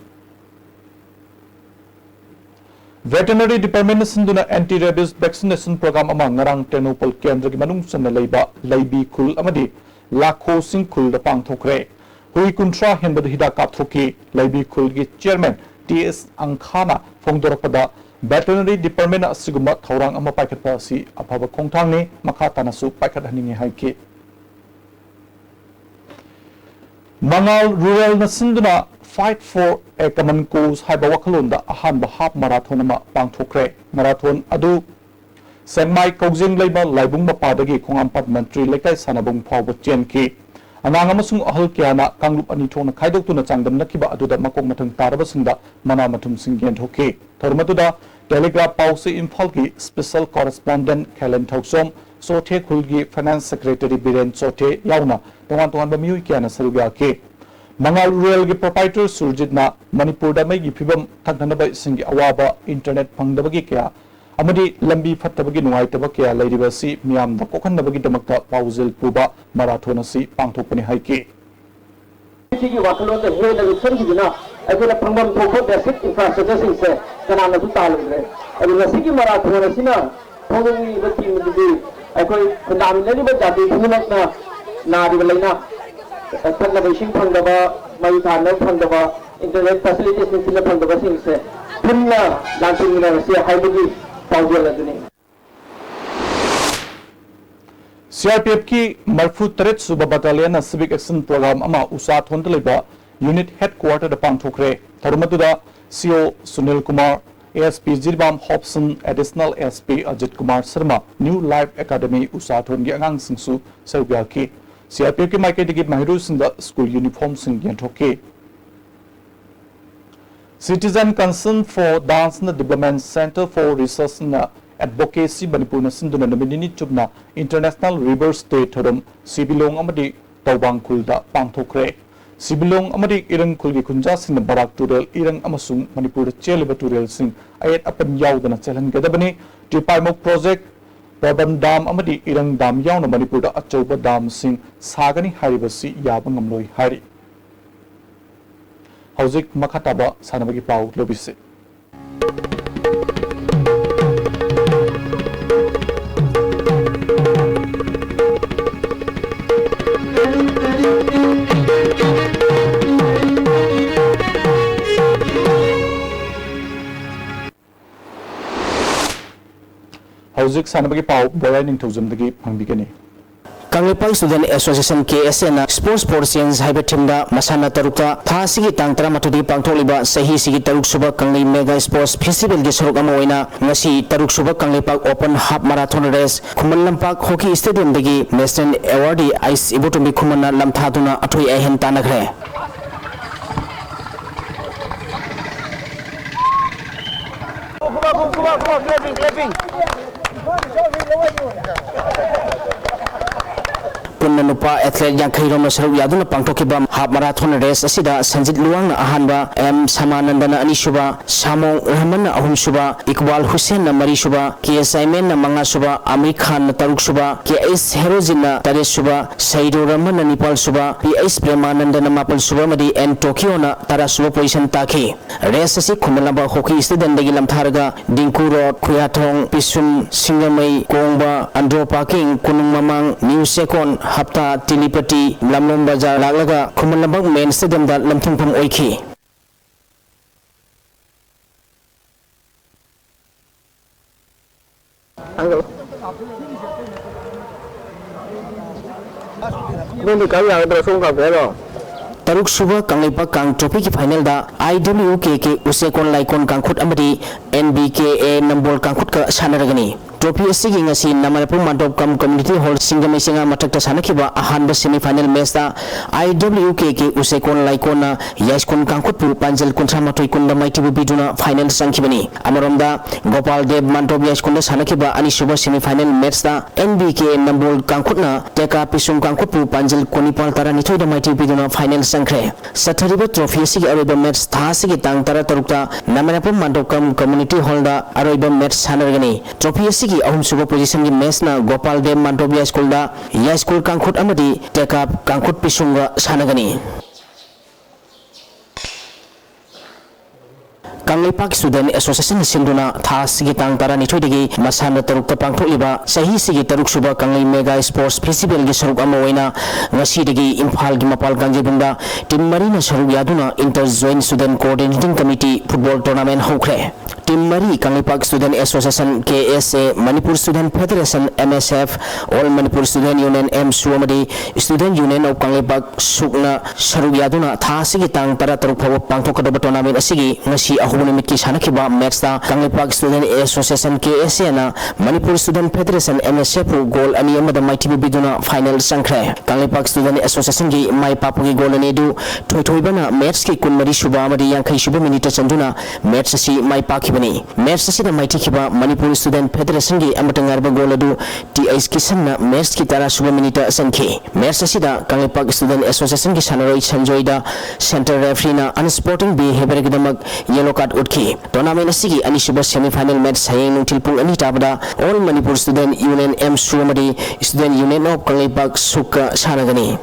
Veterinary Departmentꯅ ꯁꯤꯟꯗꯨꯅ anti rabies vaccination program ꯑꯃ ꯉꯔꯥꯡ ꯇꯦꯡꯅꯧꯄꯜ ꯀꯦꯟꯗ꯭ꯔꯒꯤ ꯃꯅꯨꯡ ꯆꯟꯅ ꯂꯩꯕ ꯂꯩꯕꯤ ꯈꯨꯜ ꯑꯃꯗꯤ ꯂꯥꯈꯣꯁꯤꯡ ꯈꯨꯜꯗ ꯄꯥꯡꯊꯣꯛꯈ꯭ꯔꯦ꯫ ꯍꯨꯏ ꯀꯨꯟꯊ꯭ꯔꯥ ꯍꯦꯟꯕꯗ ꯍꯤꯗꯥꯛ ꯀꯥꯞꯊꯣꯛꯈꯤ꯫ ꯂꯩꯕꯤ ꯈꯨꯜꯒꯤ chairman ꯇꯤ ꯑꯦꯁ ꯑꯪꯈꯥꯅ ꯐꯣꯡꯗꯣꯔꯛꯄꯗ, Veterinary Departmentꯅ ꯑꯁꯤꯒꯨꯝꯕ ꯊꯧꯔꯥꯡ ꯑꯃ ꯄꯥꯏꯈꯠꯄ ꯑꯁꯤ ꯑꯐꯕ ꯈꯣꯡꯊꯥꯡꯅꯤ, ꯃꯈꯥ ꯇꯥꯅꯁꯨ ꯄꯥꯏꯈꯠꯍꯟꯅꯤꯡꯏ ꯍꯥꯏꯈꯤ꯫ ꯃꯉꯥꯜ ꯔꯨꯔꯦꯜꯅ ꯁꯤꯟꯗꯨꯅ Fight for a Common Cause ꯍꯥꯏꯕ ꯋꯥꯈꯜꯂꯣꯟꯗ ꯑꯍꯥꯟꯕ half marathon ꯑꯃ ꯄꯥꯡꯊꯣꯛꯈ꯭ꯔꯦ꯫ Marathon ꯑꯗꯨ ꯁꯦꯛꯃꯥꯏ ꯀꯧꯖꯦꯡ ꯂꯩꯃ ꯂꯥꯏꯕꯨꯡ ꯃꯄꯥꯗꯒꯤ ꯈꯣꯡꯉꯥꯝꯄꯥꯠ ꯃꯟꯇ꯭ꯔꯤ ꯂꯩꯀꯥꯏ ꯁꯥꯟꯅꯕꯨꯡ ꯐꯥꯎꯕ ꯆꯦꯟꯈꯤ꯫ ꯑꯉꯥꯡ ꯑꯃꯁꯨꯡ ꯑꯍꯜ ꯀꯌꯥꯅ ꯀꯥꯡꯂꯨꯞ ꯑꯅꯤ ꯊꯣꯛꯅ ꯈꯥꯏꯗꯣꯛꯇꯨꯅ ꯆꯥꯡꯗꯝꯅꯈꯤꯕ ꯑꯗꯨꯗ ꯃꯀꯣꯛ ꯃꯊꯪ ꯇꯥꯔꯕꯁꯤꯡꯗ ꯃꯅꯥ ꯃꯊꯨꯝꯁꯤꯡ ꯌꯦꯟꯊꯣꯛꯈꯤ꯫ ꯊꯧꯔꯝ ꯑꯗꯨꯗ Telegraph ꯄꯥꯎꯆꯦ ꯏꯝꯐꯥꯜꯒꯤ special correspondent ꯈꯦꯂꯦꯟ ꯊꯧꯁꯣꯝ, ꯆꯣꯊꯦ ꯈꯨꯜꯒꯤ finance secretary Biren ꯆꯣꯊꯦ ꯌꯥꯎꯅ ꯇꯣꯉꯥꯟ ꯇꯣꯉꯥꯟꯕ ꯃꯤꯑꯣꯏ ꯀꯌꯥꯅ ꯁꯔꯨꯛ ꯌꯥꯈꯤ꯫ ꯃꯉꯥꯜ ꯔꯨꯔꯦꯜꯒꯤ proprietor ꯁꯨꯔꯖꯤꯠꯅ ꯃꯅꯤꯄꯨꯔꯗ ꯃꯩꯒꯤ ꯐꯤꯕꯝ, ꯊꯛꯅꯅꯕ ꯏꯁꯤꯡꯒꯤ ꯑꯋꯥꯕ, internet ꯐꯪꯗꯕꯒꯤ ꯀꯌꯥ ꯑꯃꯗꯤ ꯂꯝꯕꯤ ꯐꯠꯇꯕꯒꯤ ꯅꯨꯡꯉꯥꯏꯇꯕ ꯀꯌꯥ ꯂꯩꯔꯤꯕ ꯑꯁꯤ ꯃꯤꯌꯥꯝꯗ ꯀꯣꯛꯍꯟꯅꯕꯒꯤꯗꯃꯛꯇ ꯄꯥꯎꯖꯦꯜ ꯄꯨꯕ marathon ꯑꯁꯤ ꯄꯥꯡꯊꯣꯛꯄꯅꯤ ꯍꯥꯏꯈꯤ꯫ ꯁꯤꯒꯤ ꯋꯥꯈꯜꯂꯣꯟꯗ ꯍꯦꯟꯅ ꯂꯨꯞꯁꯟꯈꯤꯗꯨꯅ ꯑꯩꯈꯣꯏꯅ ꯐꯪꯐꯝ ꯊꯣꯛꯄ basic infrastructureꯁꯤꯡꯁꯦ ꯀꯅꯥꯅꯁꯨ ꯇꯥꯜꯂꯨꯗ꯭ꯔꯦ꯫ ꯑꯗꯨ ꯉꯁꯤꯒꯤ marathon ꯑꯁꯤꯅ ꯐꯣꯡꯗꯣꯛꯅꯤꯡꯉꯤꯕ theme ꯑꯗꯨꯗꯤ ꯑꯩꯈꯣꯏ ꯈꯨꯟꯗꯥꯃꯤꯟꯅꯔꯤꯕ ꯖꯥꯇꯤ ꯈꯨꯗꯤꯡꯃꯛꯅ ꯅꯥꯔꯤꯕ ꯂꯥꯏꯅꯥ, ꯊꯛꯅꯕ ꯏꯁꯤꯡ ꯐꯪꯗꯕ, ꯃꯩ ꯊꯥꯅꯕ ꯐꯪꯗꯕ, internet facilitiesꯅꯆꯤꯡꯕ ꯐꯪꯗꯕꯁꯤꯡꯁꯦ ꯄꯨꯟꯅ ꯂꯥꯟꯊꯦꯡꯃꯤꯟꯅꯔꯁꯤ ꯍꯥꯏꯕꯒꯤ ꯄꯥꯎꯖꯦꯜ ꯑꯗꯨꯅꯤ꯫ ꯁꯤ ꯑꯥꯔ ꯄꯤ ꯑꯦꯐꯀꯤ ꯃꯔꯤꯐꯨ ꯇꯔꯦꯠ ꯁꯨꯕ battalionꯅ civic action program ꯑꯃ ꯎꯆꯥꯊꯣꯟꯗ ꯂꯩꯕ unit headquarterꯗ ꯄꯥꯡꯊꯣꯛꯈ꯭ꯔꯦ꯫ ꯊꯧꯔꯝ ꯑꯗꯨꯗ ꯁꯤ ꯑꯣ Sunil Kumar, A S P Jiribam ꯍꯣꯞꯁꯟ, additional S P Ajit Kumar Sharma, New Life Academy ꯎꯆꯥꯊꯣꯟꯒꯤ ꯑꯉꯥꯡꯁꯤꯡꯁꯨ ꯁꯔꯨꯛ ꯌꯥꯈꯤ꯫ ꯁꯤ ꯑꯥꯔ ꯄꯤ ꯑꯦꯐꯀꯤ ꯃꯥꯏꯀꯩꯗꯒꯤ ꯃꯍꯩꯔꯣꯏꯁꯤꯡꯗ school uniformꯁꯤꯡ ꯌꯦꯟꯊꯣꯛꯈꯤ꯫ Citizen Concern for Dance and Development Centre for Research and Advocacy ꯃꯅꯤꯄꯨꯔꯅ ꯁꯤꯟꯗꯨꯅ ꯅꯨꯃꯤꯠ ꯅꯤꯅꯤ ꯆꯨꯞꯅ International Rivers Day ꯊꯧꯔꯝ ꯁꯤꯕꯤꯂꯣꯡ ꯑꯃꯗꯤ ꯇꯧꯕꯥꯡ ꯈꯨꯜꯗ ꯄꯥꯡꯊꯣꯛꯈ꯭ꯔꯦ꯫ ꯁꯤꯕꯤꯂꯣꯡ ꯑꯃꯗꯤ ꯏꯔꯪ ꯈꯨꯜꯒꯤ ꯈꯨꯟꯖꯥꯁꯤꯡꯅ ꯕꯔꯥꯛ ꯇꯨꯔꯦꯜ, ꯏꯔꯪ ꯑꯃꯁꯨꯡ ꯃꯅꯤꯄꯨꯔꯗ ꯆꯦꯜꯂꯤꯕ ꯇꯨꯔꯦꯜꯁꯤꯡ ꯑꯌꯦꯠ ꯑꯄꯟ ꯌꯥꯎꯗꯅ ꯆꯦꯜꯍꯟꯒꯗꯕꯅꯤ꯫ ꯇ꯭ꯔꯤꯄꯥꯏꯃꯨꯛ ꯄ꯭ꯔꯣꯖꯦꯛ, ꯄ꯭ꯔꯕꯟ ꯗꯥꯝ ꯑꯃꯗꯤ ꯏꯔꯪ ꯗꯥꯝ ꯌꯥꯎꯅ ꯃꯅꯤꯄꯨꯔꯗ ꯑꯆꯧꯕ ꯗꯥꯝꯁꯤꯡ ꯁꯥꯒꯅꯤ ꯍꯥꯏꯔꯤꯕꯁꯤ ꯌꯥꯕ ꯉꯝꯂꯣꯏ ꯍꯥꯏꯔꯤ꯫ ꯍꯧꯖꯤꯛ ꯃꯈꯥ ꯇꯥꯕ ꯁꯥꯟꯅꯕꯒꯤ ꯄꯥꯎ ꯂꯧꯕꯤꯁꯤ꯫ ꯍꯧꯖꯤꯛ ꯁꯥꯟꯅꯕꯒꯤ ꯄꯥꯎ ꯕꯣꯔꯥꯏ ꯅꯤꯡꯊꯧꯖꯝꯗꯒꯤ ꯐꯪꯕꯤꯒꯅꯤ꯫ Kangleipak Student Association, K S A ꯅ Sports for Change ꯍꯥꯏꯕ ꯊꯤꯝꯗ ꯃꯁꯥꯟꯅ ꯇꯔꯨꯛꯇ ꯊꯥ ꯑꯁꯤꯒꯤ ꯇꯥꯡ ꯇꯔꯥꯃꯥꯊꯣꯏꯗꯒꯤ ꯄꯥꯡꯊꯣꯛꯂꯤꯕ ꯆꯍꯤꯁꯤꯒꯤ ꯇꯔꯨꯛ ꯁꯨꯕ ꯀꯪꯂꯩ Mega Sports Festival ꯒꯤ ꯁꯔꯨꯛ ꯑꯃ ꯑꯣꯏꯅ ꯉꯁꯤ ꯇꯔꯨꯛ ꯁꯨꯕ Kangleipak Open Half Marathon Race Khuman Lampak Hockey Stadium ꯗꯒꯤ National Awardee ꯑꯩꯁ ꯏꯕꯣꯇꯣꯝꯕꯤ ꯈꯨꯃꯟꯅ ꯂꯝꯊꯥꯗꯨꯅ ꯑꯊꯣꯏ ꯑꯍꯦꯟ ꯇꯥꯟꯅꯈ꯭ꯔꯦ꯫ ꯄꯨꯟꯅ ꯅꯨꯄꯥ athlete ꯌꯥꯡꯈꯩ ꯔꯣꯝꯅ ꯁꯔꯨꯛ ꯌꯥꯗꯨꯅ ꯄꯥꯡꯊꯣꯛꯈꯤꯕ half marathon race ꯑꯁꯤꯗ ꯁꯟꯖꯤꯠ ꯂꯨꯋꯥꯡꯅ ꯑꯍꯥꯟꯕ, ꯑꯦꯝ ꯁꯃꯥꯅꯟꯗꯅ ꯑꯅꯤꯁꯨꯕ, ꯁꯥꯃꯣꯡ ꯔꯍꯃꯟꯅ ꯑꯍꯨꯝꯁꯨꯕ, ꯏꯛꯕꯥꯜ ꯍꯨꯁꯦꯟꯅ ꯃꯔꯤꯁꯨꯕ, ꯀꯦ ꯆꯥꯏꯃꯦꯟꯅ ꯃꯉꯥꯁꯨꯕ, ꯑꯃꯤꯔ ꯈꯥꯟꯅ ꯇꯔꯨꯛꯁꯨꯕ, ꯀꯦ ꯑꯩꯆ ꯍꯦꯔꯣꯖꯤꯠꯅ ꯇꯔꯦꯠꯁꯨꯕ, ꯁꯩꯗꯨ ꯔꯍꯃꯟꯅ ꯅꯤꯄꯥꯜꯁꯨꯕ, ꯄꯤ ꯑꯩꯆ ꯄ꯭ꯔꯦꯃꯥꯅꯟꯗꯅ ꯃꯥꯄꯜꯁꯨꯕ ꯑꯃꯗꯤ ꯑꯦꯟ ꯇꯣꯀꯤꯌꯣꯅ ꯇꯔꯥꯁꯨꯕ position ꯇꯥꯈꯤ꯫ Race ꯑꯁꯤ ꯈꯨꯃꯟ ꯂꯝꯄꯥꯛ Hockey Stadium ꯗꯒꯤ ꯂꯝꯊꯥꯔꯒ ꯗꯤꯡꯀꯨ ꯔꯣꯗ, ꯈꯨꯌꯥꯊꯣꯡ, ꯄꯤꯁꯨꯝ, ꯁꯤꯡꯖꯃꯩ, ꯀꯣꯡꯕ, ꯑꯟꯗ꯭ꯔꯣ ꯄꯥꯔꯀꯤꯡ, ꯀꯣꯅꯨꯡ ꯃꯃꯥꯡ, ꯅ꯭ꯌꯨ ꯆꯦꯛꯀꯣꯟ, ꯍꯞꯇꯥ, ꯇꯤꯂꯤꯄꯇꯤ, ꯂꯝꯂꯣꯡ ꯕꯖꯥꯔ ꯂꯥꯛꯂꯒ ꯈꯨꯃꯟ ꯂꯝꯄꯥꯛ main stadium ꯗ ꯂꯝꯊꯨꯡꯐꯝ ꯑꯣꯏꯈꯤ꯫ ꯅꯪꯗꯤ ꯀꯔꯝ ꯌꯥꯒꯗ꯭ꯔꯣ? ꯁꯣꯝ ꯀꯥꯞꯀꯦ ꯍꯥꯏꯔꯣ? ꯇꯔꯨꯛ ꯁꯨꯕ ꯀꯪꯂꯩꯄꯥꯛ ꯀꯥꯡ trophy ꯒꯤ final the I W K K ꯎꯆꯦꯛꯀꯣꯟ ꯂꯥꯏꯀꯣꯟ ꯀꯥꯡꯈꯨꯠ ꯑꯃꯗꯤ N B K A Nambol ꯀꯥꯡꯈꯨꯠꯀ ꯁꯥꯟꯅꯔꯒꯅꯤ꯫ Trophy ꯑꯁꯤꯒꯤ ꯉꯁꯤ ꯅꯃꯔꯄꯨ ꯃꯥꯟꯗꯣꯞ ꯀꯝ community hall ꯁꯤꯡꯖꯃꯩ ꯆꯤꯉꯥ ꯃꯊꯛꯇ ꯁꯥꯟꯅꯈꯤꯕ ꯑꯍꯥꯟꯕ semi final matchꯇ I W K K ꯎꯆꯩꯀꯣꯟ ꯂꯥꯏꯀꯣꯟꯅ ꯌꯥꯏꯁ꯭ꯀꯨꯜ ꯀꯥꯡꯈꯨꯠꯄꯨ ꯄꯥꯟꯖꯜ ꯀꯨꯟꯊ꯭ꯔꯥ ꯃꯥꯊꯣꯏ ꯀꯨꯟꯗ ꯃꯥꯏꯊꯤꯕ ꯄꯤꯗꯨꯅ final ꯆꯪꯈꯤꯕꯅꯤ꯫ ꯑꯃꯔꯣꯝꯗ ꯒꯣꯄꯥꯜ ꯗꯦꯕ ꯃꯥꯟꯗꯣꯞ ꯌꯥꯏꯁ꯭ꯀꯨꯜꯗ ꯁꯥꯟꯅꯈꯤꯕ ꯑꯅꯤꯁꯨꯕ semi final matchꯇ N B K ꯅꯝꯕꯣꯜ ꯀꯥꯡꯈꯨꯠꯅ ꯇꯦꯀꯥ ꯄꯤꯁꯨꯝ ꯀꯥꯡꯈꯨꯠꯄꯨ ꯄꯥꯟꯖꯜ ꯀꯨꯟꯅꯤꯄꯥꯜ ꯇꯔꯥꯅꯤꯊꯣꯏꯗ ꯃꯥꯏꯊꯤꯕ ꯄꯤꯗꯨꯅ final ꯆꯪꯈ꯭ꯔꯦ꯫ ꯆꯠꯊꯔꯤꯕ trophy ꯑꯁꯤꯒꯤ ꯑꯔꯣꯏꯕ match ꯊꯥ ꯑꯁꯤꯒꯤ ꯇꯥꯡ ꯇꯔꯥ ꯇꯔꯨꯛꯇ ꯅꯃꯔꯄꯨ ꯃꯥꯟꯗꯣꯞ ꯀꯝ community hallꯗ ꯑꯔꯣꯏꯕ match ꯁꯥꯟꯅꯔꯒꯅꯤ꯫ Trophy ꯑꯁꯤꯒꯤ ꯑꯍꯨꯝꯁꯨꯕ positionꯒꯤ matchꯅ ꯒꯣꯄꯥꯜ ꯗꯦꯕ ꯃꯥꯟꯗꯣꯞ ꯌꯥꯏꯁ꯭ꯀꯨꯜꯗ ꯌꯥꯏꯁ꯭ꯀꯨꯜ ꯀꯥꯡꯈꯨꯠ ꯑꯃꯗꯤ ꯇꯦꯀꯥꯞ ꯀꯥꯡꯈꯨꯠ ꯄꯤꯁꯨꯝꯒ ꯁꯥꯟꯅꯒꯅꯤ꯫ ꯀꯪꯂꯩꯄꯥꯛ Student Associationꯅ ꯁꯤꯟꯗꯨꯅ ꯊꯥ ꯑꯁꯤꯒꯤ ꯇꯥꯡ ꯇꯔꯥꯅꯤꯊꯣꯏꯗꯒꯤ ꯃꯁꯥꯟꯅ ꯇꯔꯨꯛꯇ ꯄꯥꯡꯊꯣꯛꯂꯤꯕ ꯆꯍꯤꯁꯤꯒꯤ ꯇꯔꯨꯛꯁꯨꯕ ꯀꯪꯂꯩ Mega Sports Festivalꯒꯤ ꯁꯔꯨꯛ ꯑꯃ ꯑꯣꯏꯅ ꯉꯁꯤꯗꯒꯤ ꯏꯝꯐꯥꯜꯒꯤ ꯃꯄꯥꯜ ꯀꯥꯡꯖꯩꯕꯨꯡꯗ team ꯃꯔꯤꯅ ꯁꯔꯨꯛ ꯌꯥꯗꯨꯅ Inter Joint Student Coordinating Committee football tournament ꯍꯧꯈ꯭ꯔꯦ꯫ Team ꯃꯔꯤ Kangleipak Student Association, K S A, Manipur Student Federation, M S F, All Manipur Student Union, M S U, ꯑꯃꯗꯤ Student Union of ꯀꯪꯂꯩꯄꯥꯛ, ꯁꯨꯛꯅ ꯁꯔꯨꯛ ꯌꯥꯗꯨꯅ ꯊꯥ ꯑꯁꯤꯒꯤ ꯇꯥꯡ ꯇꯔꯥ ꯇꯔꯨꯛ ꯐꯥꯎꯕ ꯄꯥꯡꯊꯣꯛꯀꯗꯕ tournament ꯑꯁꯤꯒꯤ ꯉꯁꯤ ꯑꯍꯧꯕ ꯅꯨꯃꯤꯠꯀꯤ ꯁꯥꯟꯅꯈꯤꯕ matchꯇ Kangleipak Student Association, K S Aꯅ Manipur Student Federation, M S F ꯕꯨ goal ꯑꯅꯤ ꯑꯃꯗ ꯃꯥꯏꯊꯤꯕ ꯄꯤꯗꯨꯅ final ꯆꯪꯈ꯭ꯔꯦ꯫ ꯀꯪꯂꯩꯄꯥꯛ Student Associationꯒꯤ ꯃꯥꯏ ꯄꯥꯛꯄꯒꯤ goal ꯑꯅꯤ ꯑꯗꯨ ꯊꯣꯏꯊꯣꯏꯕꯅ matchꯀꯤ ꯀꯨꯟꯃꯔꯤ ꯁꯨꯕ ꯑꯃꯗꯤ ꯌꯥꯡꯈꯩ ꯁꯨꯕ minuteꯇ ꯆꯟꯗꯨꯅ match ꯑꯁꯤ ꯃꯥꯏ ꯄꯥꯛꯈꯤꯕꯅꯤ꯫ Match ꯑꯁꯤꯗ ꯃꯥꯏꯊꯤꯈꯤꯕ Manipur Student Federationꯒꯤ ꯑꯃꯠꯇ ꯉꯥꯏꯔꯕ goal ꯑꯗꯨ T H ꯀꯤꯁꯟꯅ matchꯀꯤ ꯇꯔꯥ ꯁꯨꯕ minuteꯇ ꯆꯟꯈꯤ꯫ Match ꯑꯁꯤꯗ ꯀꯪꯂꯩꯄꯥꯛ Student Associationꯒꯤ ꯁꯥꯟꯅꯔꯣꯏ ꯁꯟꯖꯣꯏꯗ centre refereeꯅ unsporting behaviourꯒꯤꯗꯃꯛ yellow card ꯎꯠꯈꯤ꯫ Tournament ꯑꯁꯤꯒꯤ ꯑꯅꯤꯁꯨꯕ semi final match ꯍꯌꯦꯡ ꯅꯨꯡꯊꯤꯜ ꯄꯨꯡ ꯑꯅꯤ ꯇꯥꯕꯗ All Manipur Student Union, M S U, ꯑꯃꯗꯤ Student Union of ꯀꯪꯂꯩꯄꯥꯛ, ꯁꯨꯛꯀ ꯁꯥꯟꯅꯒꯅꯤ꯫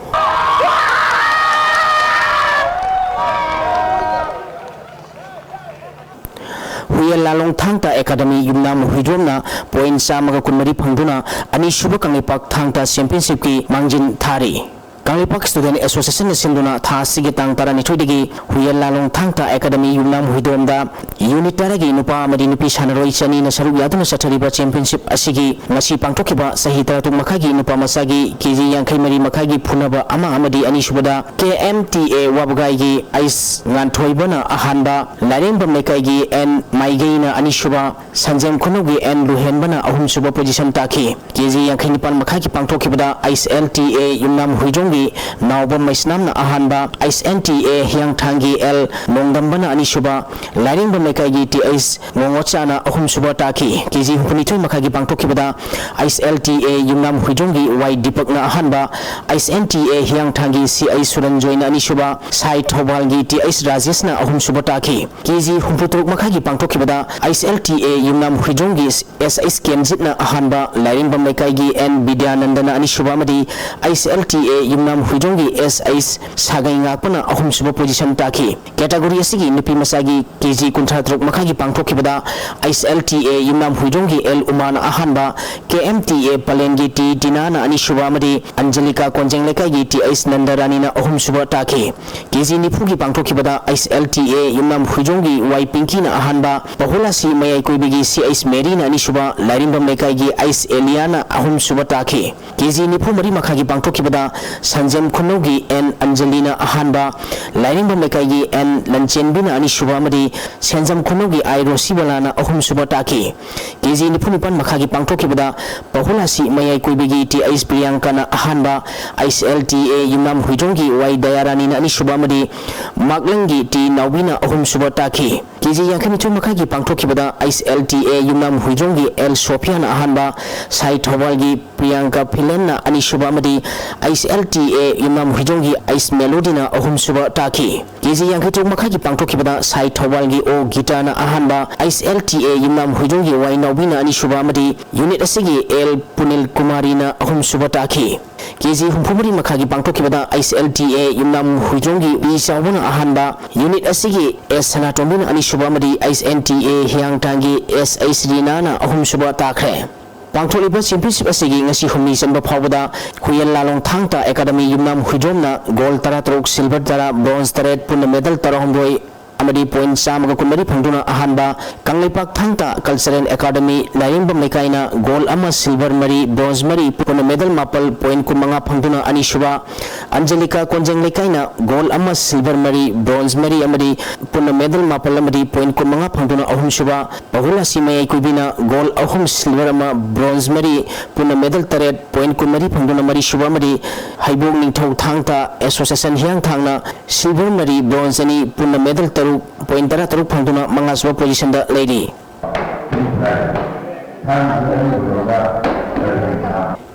ꯍꯨꯏꯌꯦꯟ ꯂꯥꯂꯣꯡ ꯊꯥꯡ ꯇꯥ Academy ꯌꯨꯝꯅꯥꯝ ꯍꯨꯏꯗ꯭ꯔꯣꯝꯅ point ꯆꯥꯝꯃꯒ ꯀꯨꯟꯃꯔꯤ ꯐꯪꯗꯨꯅ ꯑꯅꯤꯁꯨꯕ ꯀꯪꯂꯩꯄꯥꯛ ꯊꯥꯡ ꯇꯥ championshipꯀꯤ ꯃꯥꯡꯖꯤꯜ ꯊꯥꯔꯤ꯫ ꯀꯪꯂꯩꯄꯥꯛ Student Associationꯅ ꯁꯤꯟꯗꯨꯅ ꯊꯥ ꯑꯁꯤꯒꯤ ꯇꯥꯡ ꯇꯔꯥꯅꯤꯊꯣꯏꯗꯒꯤ ꯍꯨꯌꯦꯟ ꯂꯥꯂꯣꯡ ꯊꯥꯡ ꯇꯥ Academy ꯌꯨꯝꯅꯥꯝ ꯍꯨꯏꯗ꯭ꯔꯣꯝꯗ unit ꯇꯔꯥꯒꯤ ꯅꯨꯄꯥ ꯑꯃꯗꯤ ꯅꯨꯄꯤ ꯁꯥꯟꯅꯔꯣꯏ ꯆꯅꯤꯅ ꯁꯔꯨꯛ ꯌꯥꯗꯨꯅ ꯆꯠꯊꯔꯤꯕ championship ꯑꯁꯤꯒꯤ ꯉꯁꯤ ꯄꯥꯡꯊꯣꯛꯈꯤꯕ ꯆꯍꯤ ꯇꯔꯥꯇꯔꯨꯛ ꯃꯈꯥꯏꯒꯤ ꯅꯨꯄꯥ ꯃꯆꯥꯒꯤ KG ꯌꯥꯡꯈꯩ ꯃꯔꯤ ꯃꯈꯥꯏꯒꯤ ꯐꯨꯅꯕ ꯑꯃ ꯑꯃꯗꯤ ꯑꯅꯤꯁꯨꯕꯗ KMTA ꯋꯥꯕꯒꯥꯏꯒꯤ ꯑꯩꯁ ꯉꯥꯟꯊꯣꯏꯕꯅ ꯑꯍꯥꯟꯕ, ꯂꯥꯏꯔꯦꯝꯕꯝ ꯂꯩꯀꯥꯏꯒꯤ N ꯃꯥꯏꯒꯩꯅ ꯑꯅꯤꯁꯨꯕ, ꯁꯟꯖꯦꯝ ꯈꯨꯅꯧꯒꯤ N ꯂꯨꯍꯦꯟꯕꯅ ꯑꯍꯨꯝꯁꯨꯕ position ꯇꯥꯈꯤ꯫ KG ꯌꯥꯡꯈꯩ ꯅꯤꯄꯥꯟ ꯃꯈꯥꯏꯒꯤ ꯄꯥꯡꯊꯣꯛꯈꯤꯕꯗ ꯑꯩꯁ LTA ꯌꯨꯝꯅꯥꯝ ꯍꯨꯏꯗ꯭ꯔꯣꯝꯒꯤ ꯅꯥꯎꯕꯝ ꯃꯩꯁꯅꯥꯝꯅ ꯑꯍꯥꯟꯕ, ꯑꯩꯁ NTA ꯍꯤꯌꯥꯡꯊꯥꯡꯒꯤ L ꯅꯣꯡꯗꯝꯕꯅ ꯑꯅꯤꯁꯨꯕ, ꯂꯥꯏꯔꯦꯝꯕꯝ ꯂꯩꯀꯥꯏꯒꯤ TH ꯉꯣꯉꯣꯆꯥꯅ ꯑꯍꯨꯝꯁꯨꯕ ꯇꯥꯈꯤ꯫ KG ꯍꯨꯝꯐꯨꯅꯤꯊꯣꯏ ꯃꯈꯥꯏꯒꯤ ꯄꯥꯡꯊꯣꯛꯈꯤꯕꯗ ꯑꯩꯁ LTA ꯌꯨꯝꯅꯥꯝ ꯍꯨꯏꯗ꯭ꯔꯣꯝꯒꯤ ꯋꯥꯏ ꯗꯤꯄꯛꯅ ꯑꯍꯥꯟꯕ, ꯑꯩꯁ NTA ꯍꯤꯌꯥꯡꯊꯥꯡꯒꯤ CI ꯁꯨꯔꯟꯖꯣꯏꯅ ꯑꯅꯤꯁꯨꯕ, ꯁꯥꯏ ꯊꯧꯕꯥꯜꯒꯤ TH ꯔꯥꯖꯦꯁꯅ ꯑꯍꯨꯝꯁꯨꯕ ꯇꯥꯈꯤ꯫ KG ꯍꯨꯝꯐꯨꯇꯔꯨꯛ ꯃꯈꯥꯏꯒꯤ ꯄꯥꯡꯊꯣꯛꯈꯤꯕꯗ ꯑꯩꯁ LTA ꯌꯨꯝꯅꯥꯝ ꯍꯨꯏꯗ꯭ꯔꯣꯝꯒꯤ SH ꯀꯦꯝꯖꯤꯠꯅ ꯑꯍꯥꯟꯕ, ꯂꯥꯏꯔꯦꯝꯕꯝ ꯂꯩꯀꯥꯏꯒꯤ N ꯕꯤꯗ꯭ꯌꯥꯅꯟꯗꯅ ꯑꯅꯤꯁꯨꯕ ꯑꯃꯗꯤ ꯑꯩꯁ LTA ꯌꯨꯝꯅꯥꯝ ꯍꯨꯏꯗ꯭ꯔꯣꯝꯒꯤ SH ꯁꯥꯒꯩ ꯉꯥꯛꯄꯅ ꯑꯍꯨꯝꯁꯨꯕ position ꯇꯥꯈꯤ꯫ Category ꯑꯁꯤꯒꯤ ꯅꯨꯄꯤ ꯃꯆꯥꯒꯤ KG ꯀꯨꯟꯊ꯭ꯔꯥ ꯇꯔꯨꯛ ꯃꯈꯥꯏꯒꯤ ꯄꯥꯡꯊꯣꯛꯈꯤꯕꯗ ꯑꯩꯁ LTA ꯌꯨꯝꯅꯥꯝ ꯍꯨꯏꯗ꯭ꯔꯣꯝꯒꯤ L ꯎꯃꯥꯅ ꯑꯍꯥꯟꯕ, KMTA ꯄꯂꯦꯟꯒꯤ T ꯇꯤꯅꯥꯅ ꯑꯅꯤꯁꯨꯕ ꯑꯃꯗꯤ ꯑꯟꯖꯂꯤꯀꯥ ꯀꯣꯟꯖꯦꯡ ꯂꯩꯀꯥꯏꯒꯤ TH ꯅꯟꯗꯔꯥꯅꯤꯅ ꯑꯍꯨꯝꯁꯨꯕ ꯇꯥꯈꯤ꯫ KG ꯅꯤꯐꯨꯒꯤ ꯄꯥꯡꯊꯣꯛꯈꯤꯕꯗ ꯑꯩꯁ LTA ꯌꯨꯝꯅꯥꯝ ꯍꯨꯏꯗ꯭ꯔꯣꯝꯒꯤ ꯋꯥꯏ ꯄꯤꯡꯀꯤꯅ ꯑꯍꯥꯟꯕ, ꯄꯍꯨꯂꯥꯁꯤ ꯃꯌꯥꯏ ꯀꯣꯏꯕꯒꯤ CH ꯃꯦꯔꯤꯅ ꯑꯅꯤꯁꯨꯕ, ꯂꯥꯏꯔꯦꯝꯕꯝ ꯂꯩꯀꯥꯏꯒꯤ ꯑꯩꯁ ꯑꯦꯂꯤꯌꯥꯅ ꯑꯍꯨꯝꯁꯨꯕ ꯇꯥꯈꯤ꯫ KG ꯅꯤꯐꯨ ꯃꯔꯤ ꯃꯈꯥꯏꯒꯤ ꯄꯥꯡꯊꯣꯛꯈꯤꯕꯗ ꯁꯟꯖꯦꯝ ꯈꯨꯅꯧꯒꯤ N ꯑꯟꯖꯂꯤꯅ ꯑꯍꯥꯟꯕ, ꯂꯥꯏꯔꯦꯝꯕꯝ ꯂꯩꯀꯥꯏꯒꯤ N ꯂꯟꯆꯦꯟꯕꯤꯅ ꯑꯅꯤꯁꯨꯕ ꯑꯃꯗꯤ ꯁꯦꯟꯖꯝ ꯈꯨꯅꯧꯒꯤ I ꯔꯣꯁꯤꯕꯂꯥꯅ ꯑꯍꯨꯝꯁꯨꯕ ꯇꯥꯈꯤ꯫ KG ꯅꯤꯐꯨ ꯅꯤꯄꯥꯟ ꯃꯈꯥꯒꯤ ꯄꯥꯡꯊꯣꯛꯈꯤꯕꯗ ꯄꯍꯨꯂꯥꯁꯤ ꯃꯌꯥꯏ ꯀꯣꯏꯕꯒꯤ TH ꯄ꯭ꯔꯤꯌꯥꯡꯀꯥꯅ ꯑꯍꯥꯟꯕ, ꯑꯩꯁ LTA ꯌꯨꯝꯅꯥꯝ ꯍꯨꯏꯗ꯭ꯔꯣꯝꯒꯤ ꯋꯥꯏ ꯗꯌꯥꯔꯥꯅꯤꯅ ꯑꯅꯤꯁꯨꯕ ꯑꯃꯗꯤ ꯃꯥꯛꯂꯪꯒꯤ T ꯅꯥꯎꯕꯤꯅ ꯑꯍꯨꯝꯁꯨꯕ ꯇꯥꯈꯤ꯫ KG ꯌꯥꯡꯈꯩ ꯅꯤꯊꯣꯏ ꯃꯈꯥꯏꯒꯤ ꯄꯥꯡꯊꯣꯛꯈꯤꯕꯗ ꯑꯩꯁ LTA ꯌꯨꯝꯅꯥꯝ ꯍꯨꯏꯗ꯭ꯔꯣꯝꯒꯤ L ꯁꯣꯐꯤꯌꯥꯅ ꯑꯍꯥꯟꯕ, ꯁꯥꯏ ꯊꯧꯕꯥꯜꯒꯤ ꯄ꯭ꯔꯤꯌꯥꯡꯀꯥ ꯐꯤꯂꯦꯟꯅ ꯑꯅꯤꯁꯨꯕ ꯑꯃꯗꯤ ꯑꯩꯁ LTA ꯌꯨꯝꯅꯥꯝ ꯍꯨꯏꯗ꯭ꯔꯣꯝꯒꯤ ꯑꯩꯁ ꯃꯦꯂꯣꯗꯤꯅ ꯑꯍꯨꯝꯁꯨꯕ ꯇꯥꯈꯤ꯫ KG ꯌꯥꯡꯈꯩ ꯇꯔꯨꯛ ꯃꯈꯥꯏꯒꯤ ꯄꯥꯡꯊꯣꯛꯈꯤꯕꯗ ꯁꯥꯏ ꯊꯧꯕꯥꯜꯒꯤ ꯑꯣ ꯒꯤꯇꯥꯅ ꯑꯍꯥꯟꯕ, ꯑꯩꯁ LTA ꯌꯨꯝꯅꯥꯝ ꯍꯨꯏꯗ꯭ꯔꯣꯝꯒꯤ ꯋꯥꯏ ꯅꯥꯎꯕꯤꯅ ꯑꯅꯤꯁꯨꯕ ꯑꯃꯗꯤ unit ꯑꯁꯤꯒꯤ L ꯄꯨꯅꯤꯜ ꯀꯨꯃꯥꯔꯤꯅ ꯑꯍꯨꯝꯁꯨꯕ ꯇꯥꯈꯤ꯫ KG ꯍꯨꯝꯐꯨ ꯃꯔꯤ ꯃꯈꯥꯒꯤ ꯄꯥꯡꯊꯣꯛꯈꯤꯕꯗ ꯑꯩꯁ LTA ꯌꯨꯝꯅꯥꯝ ꯍꯨꯏꯗ꯭ꯔꯣꯝꯒꯤ ꯄꯤ ꯆꯥꯎꯕꯅ ꯑꯍꯥꯟꯕ, unit ꯑꯁꯤꯒꯤ S ꯁꯅꯥꯇꯣꯝꯕꯤꯅ ꯑꯅꯤꯁꯨꯕ ꯑꯃꯗꯤ ꯑꯩꯁ NTA ꯍꯤꯌꯥꯡꯊꯥꯡꯒꯤ SH ꯔꯤꯅꯥꯅ ꯑꯍꯨꯝꯁꯨꯕ ꯇꯥꯈ꯭ꯔꯦ꯫ ꯄꯥꯡꯊꯣꯛꯂꯤꯕ ꯆꯦꯝꯄꯤꯌꯟꯁꯤꯞ ꯑꯁꯤꯒꯤ ꯉꯁꯤ ꯍꯨꯝꯅꯤ ꯆꯟꯕ ꯐꯥꯎꯕꯗ ꯍꯨꯏꯌꯦꯟ ꯂꯥꯂꯣꯡ ꯊꯥꯡ ꯇꯥ ꯑꯦꯀꯥꯗꯃꯤ ꯌꯨꯝꯅꯥꯝ ꯍꯨꯏꯗ꯭ꯔꯣꯝꯅ ꯒꯣꯜ ꯇꯔꯥ ꯇꯔꯨꯛ, ꯁꯤꯜꯚꯔ ꯇꯔꯥ, ꯕ꯭ꯔꯣꯟꯖ ꯇꯔꯦꯠ, ꯄꯨꯟꯅ ꯃꯦꯗꯜ ꯇꯔꯥꯍꯨꯝꯗꯣꯏ ꯑꯃꯗꯤ ꯄꯣꯏꯟꯠ ꯆꯥꯝꯃꯒ ꯀꯨꯟꯃꯔꯤ ꯐꯪꯗꯨꯅ ꯑꯍꯥꯟꯕ, ꯀꯪꯂꯩꯄꯥꯛ ꯊꯥꯡ ꯇꯥ ꯀꯜꯆꯔꯦꯜ ꯑꯦꯀꯥꯗꯃꯤ ꯂꯥꯏꯔꯦꯝꯕꯝ ꯂꯩꯀꯥꯏꯅ ꯒꯣꯜ ꯑꯃ, ꯁꯤꯜꯚꯔ ꯃꯔꯤ, ꯕ꯭ꯔꯣꯟꯖ ꯃꯔꯤ, ꯄꯨꯟꯅ ꯃꯦꯗꯜ ꯃꯥꯄꯜ, ꯄꯣꯏꯟꯠ ꯀꯨꯟꯃꯉꯥ ꯐꯪꯗꯨꯅ ꯑꯅꯤꯁꯨꯕ, ꯑꯟꯖꯂꯤꯀꯥ ꯀꯣꯟꯖꯦꯡ ꯂꯩꯀꯥꯏꯅ ꯒꯣꯜ ꯑꯃ, ꯁꯤꯜꯚꯔ ꯃꯔꯤ, ꯕ꯭ꯔꯣꯟꯖ ꯃꯔꯤ ꯑꯃꯗꯤ ꯄꯨꯟꯅ ꯃꯦꯗꯜ ꯃꯥꯄꯜ ꯑꯃꯗꯤ ꯄꯣꯏꯟꯠ ꯀꯨꯟꯃꯉꯥ ꯐꯪꯗꯨꯅ ꯑꯍꯨꯝꯁꯨꯕ, ꯄꯍꯨꯂꯥꯁꯤ ꯃꯌꯥꯏ ꯀꯨꯏꯕꯤꯅ ꯒꯣꯜ ꯑꯍꯨꯝ, ꯁꯤꯜꯚꯔ ꯑꯃ, ꯕ꯭ꯔꯣꯟꯖ ꯃꯔꯤ, ꯄꯨꯟꯅ ꯃꯦꯗꯜ ꯇꯔꯦꯠ, ꯄꯣꯏꯟꯠ ꯀꯨꯟꯃꯔꯤ ꯐꯪꯗꯨꯅ ꯃꯔꯤꯁꯨꯕ ꯑꯃꯗꯤ ꯍꯩꯕꯣꯛ ꯅꯤꯡꯊꯧ ꯊꯥꯡ ꯇꯥ ꯑꯦꯁꯣꯁꯤꯌꯦꯁꯟ ꯍꯤꯌꯥꯡꯊꯥꯡꯅ ꯁꯤꯜꯚꯔ ꯃꯔꯤ, ꯕ꯭ꯔꯣꯟꯖ ꯑꯅꯤ, ꯄꯨꯟꯅ ꯃꯦꯗꯜ ꯇꯔꯨꯛ, ꯄꯣꯏꯟꯠ ꯇꯔꯥ ꯇꯔꯨꯛ ꯐꯪꯗꯨꯅ ꯃꯉꯥꯁꯨꯕ ꯄꯣꯖꯤꯁꯟꯗ ꯂꯩꯔꯤ꯫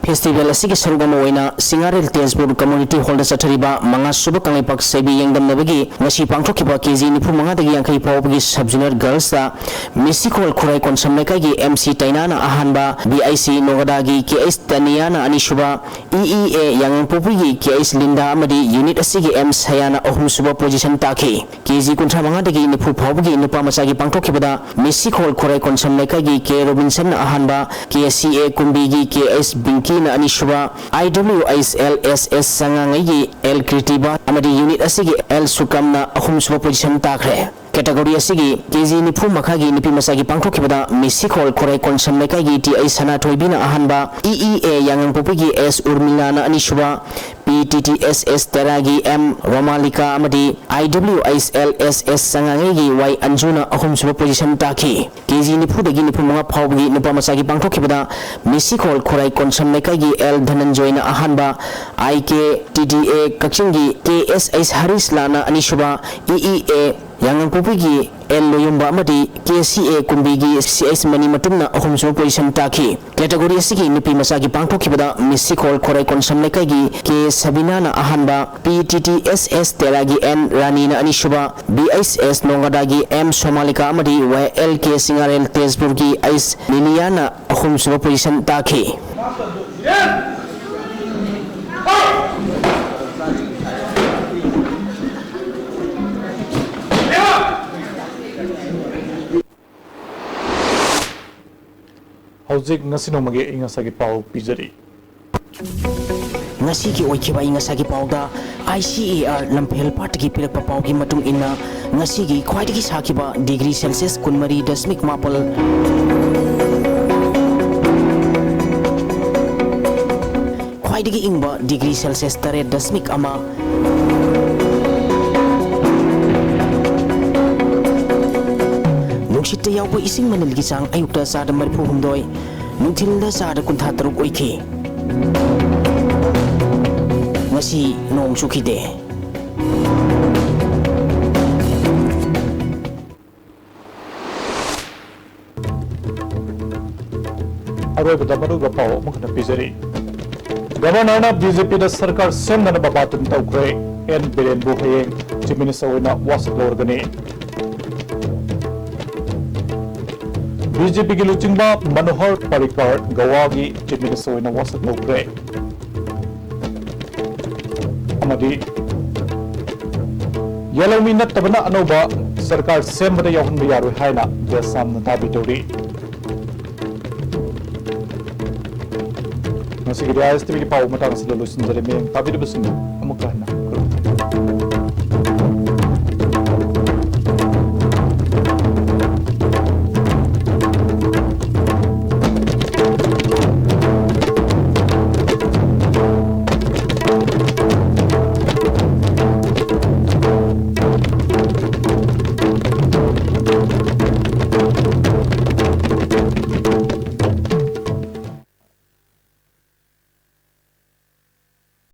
ꯐꯦꯁꯇꯤꯚꯦꯜ ꯑꯁꯤꯒꯤ ꯁꯔꯨꯛ ꯑꯃ ꯑꯣꯏꯅ ꯁꯤꯡꯉꯥꯔꯦꯜ ꯇꯦꯖꯄꯨꯔ ꯀꯝꯃ꯭ꯌꯨꯅꯤꯇꯤ ꯍꯣꯜꯗ ꯆꯠꯊꯔꯤꯕ ꯃꯉꯥꯁꯨꯕ ꯀꯪꯂꯩꯄꯥꯛ ꯁꯦꯕꯤ ꯌꯦꯡꯗꯝꯅꯕꯒꯤ ꯉꯁꯤ ꯄꯥꯡꯊꯣꯛꯈꯤꯕ ꯀꯦ ꯖꯤ ꯅꯤꯐꯨ ꯃꯉꯥꯗꯒꯤ ꯌꯥꯡꯈꯩ ꯐꯥꯎꯕꯒꯤ ꯁꯕ ꯖꯨꯅꯤꯌꯔ ꯒꯔꯜꯁꯇ ꯃꯤꯁꯤꯈꯣꯜ ꯈꯨꯔꯥꯏ ꯀꯣꯟꯁꯝ ꯂꯩꯀꯥꯏꯒꯤ ꯑꯦꯝ ꯁꯤ ꯇꯩꯅꯥꯅ ꯑꯍꯥꯟꯕ, B I C ꯅꯣꯒꯗꯥꯒꯤ K H ꯇꯅꯤꯌꯥꯅ ꯑꯅꯤꯁꯨꯕ, ꯏ ꯏ ꯑꯦ ꯌꯥꯉꯪꯄꯣꯛꯄꯤꯒꯤ ꯀꯦ ꯑꯩꯆ ꯂꯤꯟꯗꯥ ꯑꯃꯗꯤ ꯌꯨꯅꯤꯠ ꯑꯁꯤꯒꯤ ꯑꯦꯝ ꯁꯌꯥꯅ ꯑꯍꯨꯝꯁꯨꯕ ꯄꯣꯖꯤꯁꯟ ꯇꯥꯈꯤ꯫ ꯀꯦ ꯖꯤ ꯀꯨꯟꯊ꯭ꯔꯥ ꯃꯉꯥꯗꯒꯤ ꯅꯤꯐꯨ ꯐꯥꯎꯕꯒꯤ ꯅꯨꯄꯥ ꯃꯆꯥꯒꯤ ꯄꯥꯡꯊꯣꯛꯈꯤꯕꯗ ꯃꯤꯁꯤꯈꯣꯜ ꯈꯨꯔꯥꯏ ꯀꯣꯟꯁꯝ ꯂꯩꯀꯥꯏꯒꯤ ꯀꯦ ꯔꯣꯕꯤꯟꯁꯟꯅ ꯑꯍꯥꯟꯕ, ꯀꯦ ꯁꯤ ꯑꯦ ꯀꯨꯝꯕꯤꯒꯤ ꯀꯦ ꯑꯩꯆ ꯕꯤꯡꯀꯤꯅ ꯑꯅꯤꯁꯨꯕ, ꯑꯥꯏ ꯗꯕ꯭ꯂꯤꯎ ꯑꯩꯆ ꯑꯦꯜ ꯑꯦꯁ ꯑꯦꯁ ꯆꯉꯥꯉꯩꯒꯤ ꯑꯦꯜ ꯀ꯭ꯔꯤꯇꯤꯕꯥ ꯑꯃꯗꯤ ꯌꯨꯅꯤꯠ ꯑꯁꯤꯒꯤ ꯑꯦꯜ ꯁꯨꯀꯝꯅ ꯑꯍꯨꯝꯁꯨꯕ ꯄꯣꯖꯤꯁꯟ ꯇꯥꯈ꯭ꯔꯦ꯫ ꯀꯦꯇꯒꯣꯔꯤ ꯑꯁꯤꯒꯤ ꯀꯦ ꯖꯤ ꯅꯤꯐꯨ ꯃꯈꯥꯒꯤ ꯅꯨꯄꯤ ꯃꯆꯥꯒꯤ ꯄꯥꯡꯊꯣꯛꯈꯤꯕꯗ ꯃꯤꯁꯤꯈꯣꯜ ꯈꯨꯔꯥꯏ ꯀꯣꯟꯁꯝ ꯂꯩꯀꯥꯏꯒꯤ ꯇꯤ ꯑꯩꯆ ꯁꯅꯥꯊꯣꯏꯕꯤꯅ ꯑꯍꯥꯟꯕ, ꯏ ꯏ ꯑꯦ ꯌꯥꯉꯪꯄꯣꯛꯄꯤꯒꯤ ꯑꯦꯁ ꯎꯔꯃꯤꯂꯥꯅ ꯑꯅꯤꯁꯨꯕ, ꯄꯤ T T S S ꯇꯦꯔꯥꯒꯤ M ꯔꯣꯃꯥꯂꯤꯀꯥ ꯑꯃꯗꯤ ꯑꯥꯏ ꯗꯕ꯭ꯂꯤꯎ ꯑꯩꯆ ꯑꯦꯜ ꯑꯦꯁ ꯑꯦꯁ ꯆꯉꯥꯉꯩꯒꯤ ꯋꯥꯏ ꯑꯟꯖꯨꯅ ꯑꯍꯨꯝꯁꯨꯕ ꯄꯣꯖꯤꯁꯟ ꯇꯥꯈꯤ꯫ ꯀꯦ ꯖꯤ ꯅꯤꯐꯨꯗꯒꯤ ꯅꯤꯐꯨ ꯃꯉꯥ ꯐꯥꯎꯕꯒꯤ ꯅꯨꯄꯥ ꯃꯆꯥꯒꯤ ꯄꯥꯡꯊꯣꯛꯈꯤꯕꯗ ꯃꯤꯁꯤꯈꯣꯜ ꯈꯨꯔꯥꯏ ꯀꯣꯟꯁꯝ ꯂꯩꯀꯥꯏꯒꯤ ꯑꯦꯜ ꯙꯅꯟꯖꯣꯏꯅ ꯑꯍꯥꯟꯕ, ꯑꯥꯏ ꯀꯦ ꯇꯤ ꯗꯤ ꯑꯦ ꯀꯛꯆꯤꯡꯒꯤ ꯀꯦ ꯑꯦꯁ ꯑꯩꯆ ꯍꯔꯤꯁꯂꯥꯅ ꯑꯅꯤꯁꯨꯕ, ꯏ ꯏ ꯑꯦ ꯌꯥꯉꯪꯄꯣꯛꯄꯤꯒꯤ ꯑꯦꯜ ꯂꯣꯌꯨꯝꯕ ꯑꯃꯗꯤ ꯀꯦ ꯁꯤ ꯑꯦ ꯀꯨꯝꯕꯤꯒꯤ ꯁꯤ ꯑꯩꯆ ꯃꯅꯤꯃꯇꯨꯝꯅ ꯑꯍꯨꯝꯁꯨꯕ ꯄꯣꯖꯤꯁꯟ ꯇꯥꯈꯤ꯫ ꯀꯦꯇꯒꯣꯔꯤ ꯑꯁꯤꯒꯤ ꯅꯨꯄꯤ ꯃꯆꯥꯒꯤ ꯄꯥꯡꯊꯣꯛꯈꯤꯕꯗ ꯃꯤꯁꯤꯈꯣꯜ ꯈꯣꯔꯥꯏ ꯀꯣꯟꯁꯝ ꯂꯩꯀꯥꯏꯒꯤ ꯀꯦ ꯁꯕꯤꯅꯥꯅ ꯑꯍꯥꯟꯕ, P T T S S ꯇꯦꯔꯥꯒꯤ ꯑꯦꯟ ꯔꯥꯅꯤꯅ ꯑꯅꯤꯁꯨꯕ, ꯕꯤ ꯑꯩꯆ ꯑꯦꯁ ꯅꯣꯡꯒꯗꯥꯒꯤ ꯑꯦꯝ ꯁꯣꯃꯥꯂꯤꯀꯥ ꯑꯃꯗꯤ ꯋꯥꯏ ꯑꯦꯜ ꯀꯦ ꯁꯤꯡꯉꯥꯔꯦꯜ ꯇꯦꯖꯄꯨꯔꯒꯤ ꯑꯩꯆ ꯂꯤꯂꯤꯌꯥꯅ ꯑꯍꯨꯝꯁꯨꯕ ꯄꯣꯖꯤꯁꯟ ꯇꯥꯈꯤ꯫ ꯍꯧꯖꯤꯛ ꯉꯁꯤ ꯅꯣꯡꯃꯒꯤ ꯑꯏꯪ ꯑꯁꯥꯒꯤ ꯄꯥꯎ ꯄꯤꯖꯔꯤ꯫ ꯉꯁꯤꯒꯤ ꯑꯣꯏꯈꯤꯕ ꯑꯏꯪ ꯑꯁꯥꯒꯤ ꯄꯥꯎꯗ ꯑꯥꯏ ꯁꯤ ꯑꯦ ꯑꯥꯔ ꯂꯝꯐꯦꯜ ꯄꯥꯠꯇꯒꯤ ꯄꯤꯔꯛꯄ ꯄꯥꯎꯒꯤ ꯃꯇꯨꯡ ꯏꯟꯅ, ꯉꯁꯤꯒꯤ ꯈ꯭ꯋꯥꯏꯗꯒꯤ ꯁꯥꯈꯤꯕ ꯗꯤꯒ꯭ꯔꯤ ꯁꯦꯜꯁꯤꯌꯁ ꯀꯨꯟꯃꯔꯤ ꯗꯁꯃꯤꯛ ꯃꯥꯄꯜ, ꯈ꯭ꯋꯥꯏꯗꯒꯤ ꯏꯪꯕ ꯗꯤꯒ꯭ꯔꯤ ꯁꯦꯜꯁꯤꯌꯁ ꯇꯔꯦꯠ ꯗꯁꯃꯤꯛ ꯑꯃ, ꯅꯨꯡꯁꯤꯠꯇ ꯌꯥꯎꯕ ꯏꯁꯤꯡ ꯃꯅꯤꯜꯒꯤ ꯆꯥꯡ ꯑꯌꯨꯛꯇ ꯆꯥꯗ ꯃꯔꯤꯐꯨ ꯍꯨꯝꯗꯣꯏ, ꯅꯨꯡꯊꯤꯜꯗ ꯆꯥꯗ ꯀꯨꯟꯊ꯭ꯔꯥ ꯇꯔꯨꯛ ꯑꯣꯏꯈꯤ꯫ ꯉꯁꯤ ꯅꯣꯡ ꯆꯨꯈꯤꯗꯦ꯫ ꯑꯔꯣꯏꯕꯗ ꯃꯔꯨꯑꯣꯏꯕ ꯄꯥꯎ ꯑꯃꯨꯛ ꯍꯟꯅ ꯄꯤꯖꯔꯤ꯫ ꯒꯕꯔꯅꯔꯅ ꯕꯤ ꯖꯦ ꯄꯤꯗ ꯁꯔꯀꯥꯔ ꯁꯦꯝꯅꯅꯕ ꯕꯥꯇꯣꯟ ꯇꯧꯈ꯭ꯔꯦ꯫ ꯑꯦꯟ ꯕꯤꯔꯦꯟꯕꯨ ꯍꯌꯦꯡ ꯆꯤꯐ ꯃꯤꯅꯤꯁꯇꯔ ꯑꯣꯏꯅ ꯋꯥꯁꯛ ꯂꯧꯔꯒꯅꯤ꯫ ꯕꯤ ꯖꯦ ꯄꯤꯒꯤ ꯂꯨꯆꯤꯡꯕ ꯃꯅꯣꯍꯔ ꯄꯥꯔꯤꯀꯔ ꯒꯋꯥꯒꯤ ꯆꯤꯐ ꯃꯤꯅꯤꯁꯇꯔ ꯑꯣꯏꯅ ꯋꯥꯁꯛ ꯂꯧꯈ꯭ꯔꯦ꯫ ꯑꯃꯗꯤ ꯌꯦꯜꯍꯧꯃꯤ ꯅꯠꯇꯕꯅ ꯑꯅꯧꯕ ꯁꯔꯀꯥꯔ ꯁꯦꯝꯕꯗ ꯌꯥꯎꯍꯟꯕ ꯌꯥꯔꯣꯏ ꯍꯥꯏꯅ ꯗꯦꯁꯥꯝꯅ ꯗꯥꯕꯤ ꯇꯧꯔꯤ꯫ ꯉꯁꯤꯒꯤꯗꯤ ꯑꯥꯏ ꯑꯦꯁ ꯇꯤ ꯚꯤꯒꯤ ꯄꯥꯎ ꯃꯇꯥꯡ ꯑꯁꯤꯗ ꯂꯣꯏꯁꯤꯟꯖꯔꯦ꯫ ꯃꯤꯠꯌꯦꯡ ꯇꯥꯕꯤꯔꯤꯕꯁꯤꯡꯕꯨ ꯑꯃꯨꯛꯀ ꯍꯟꯅ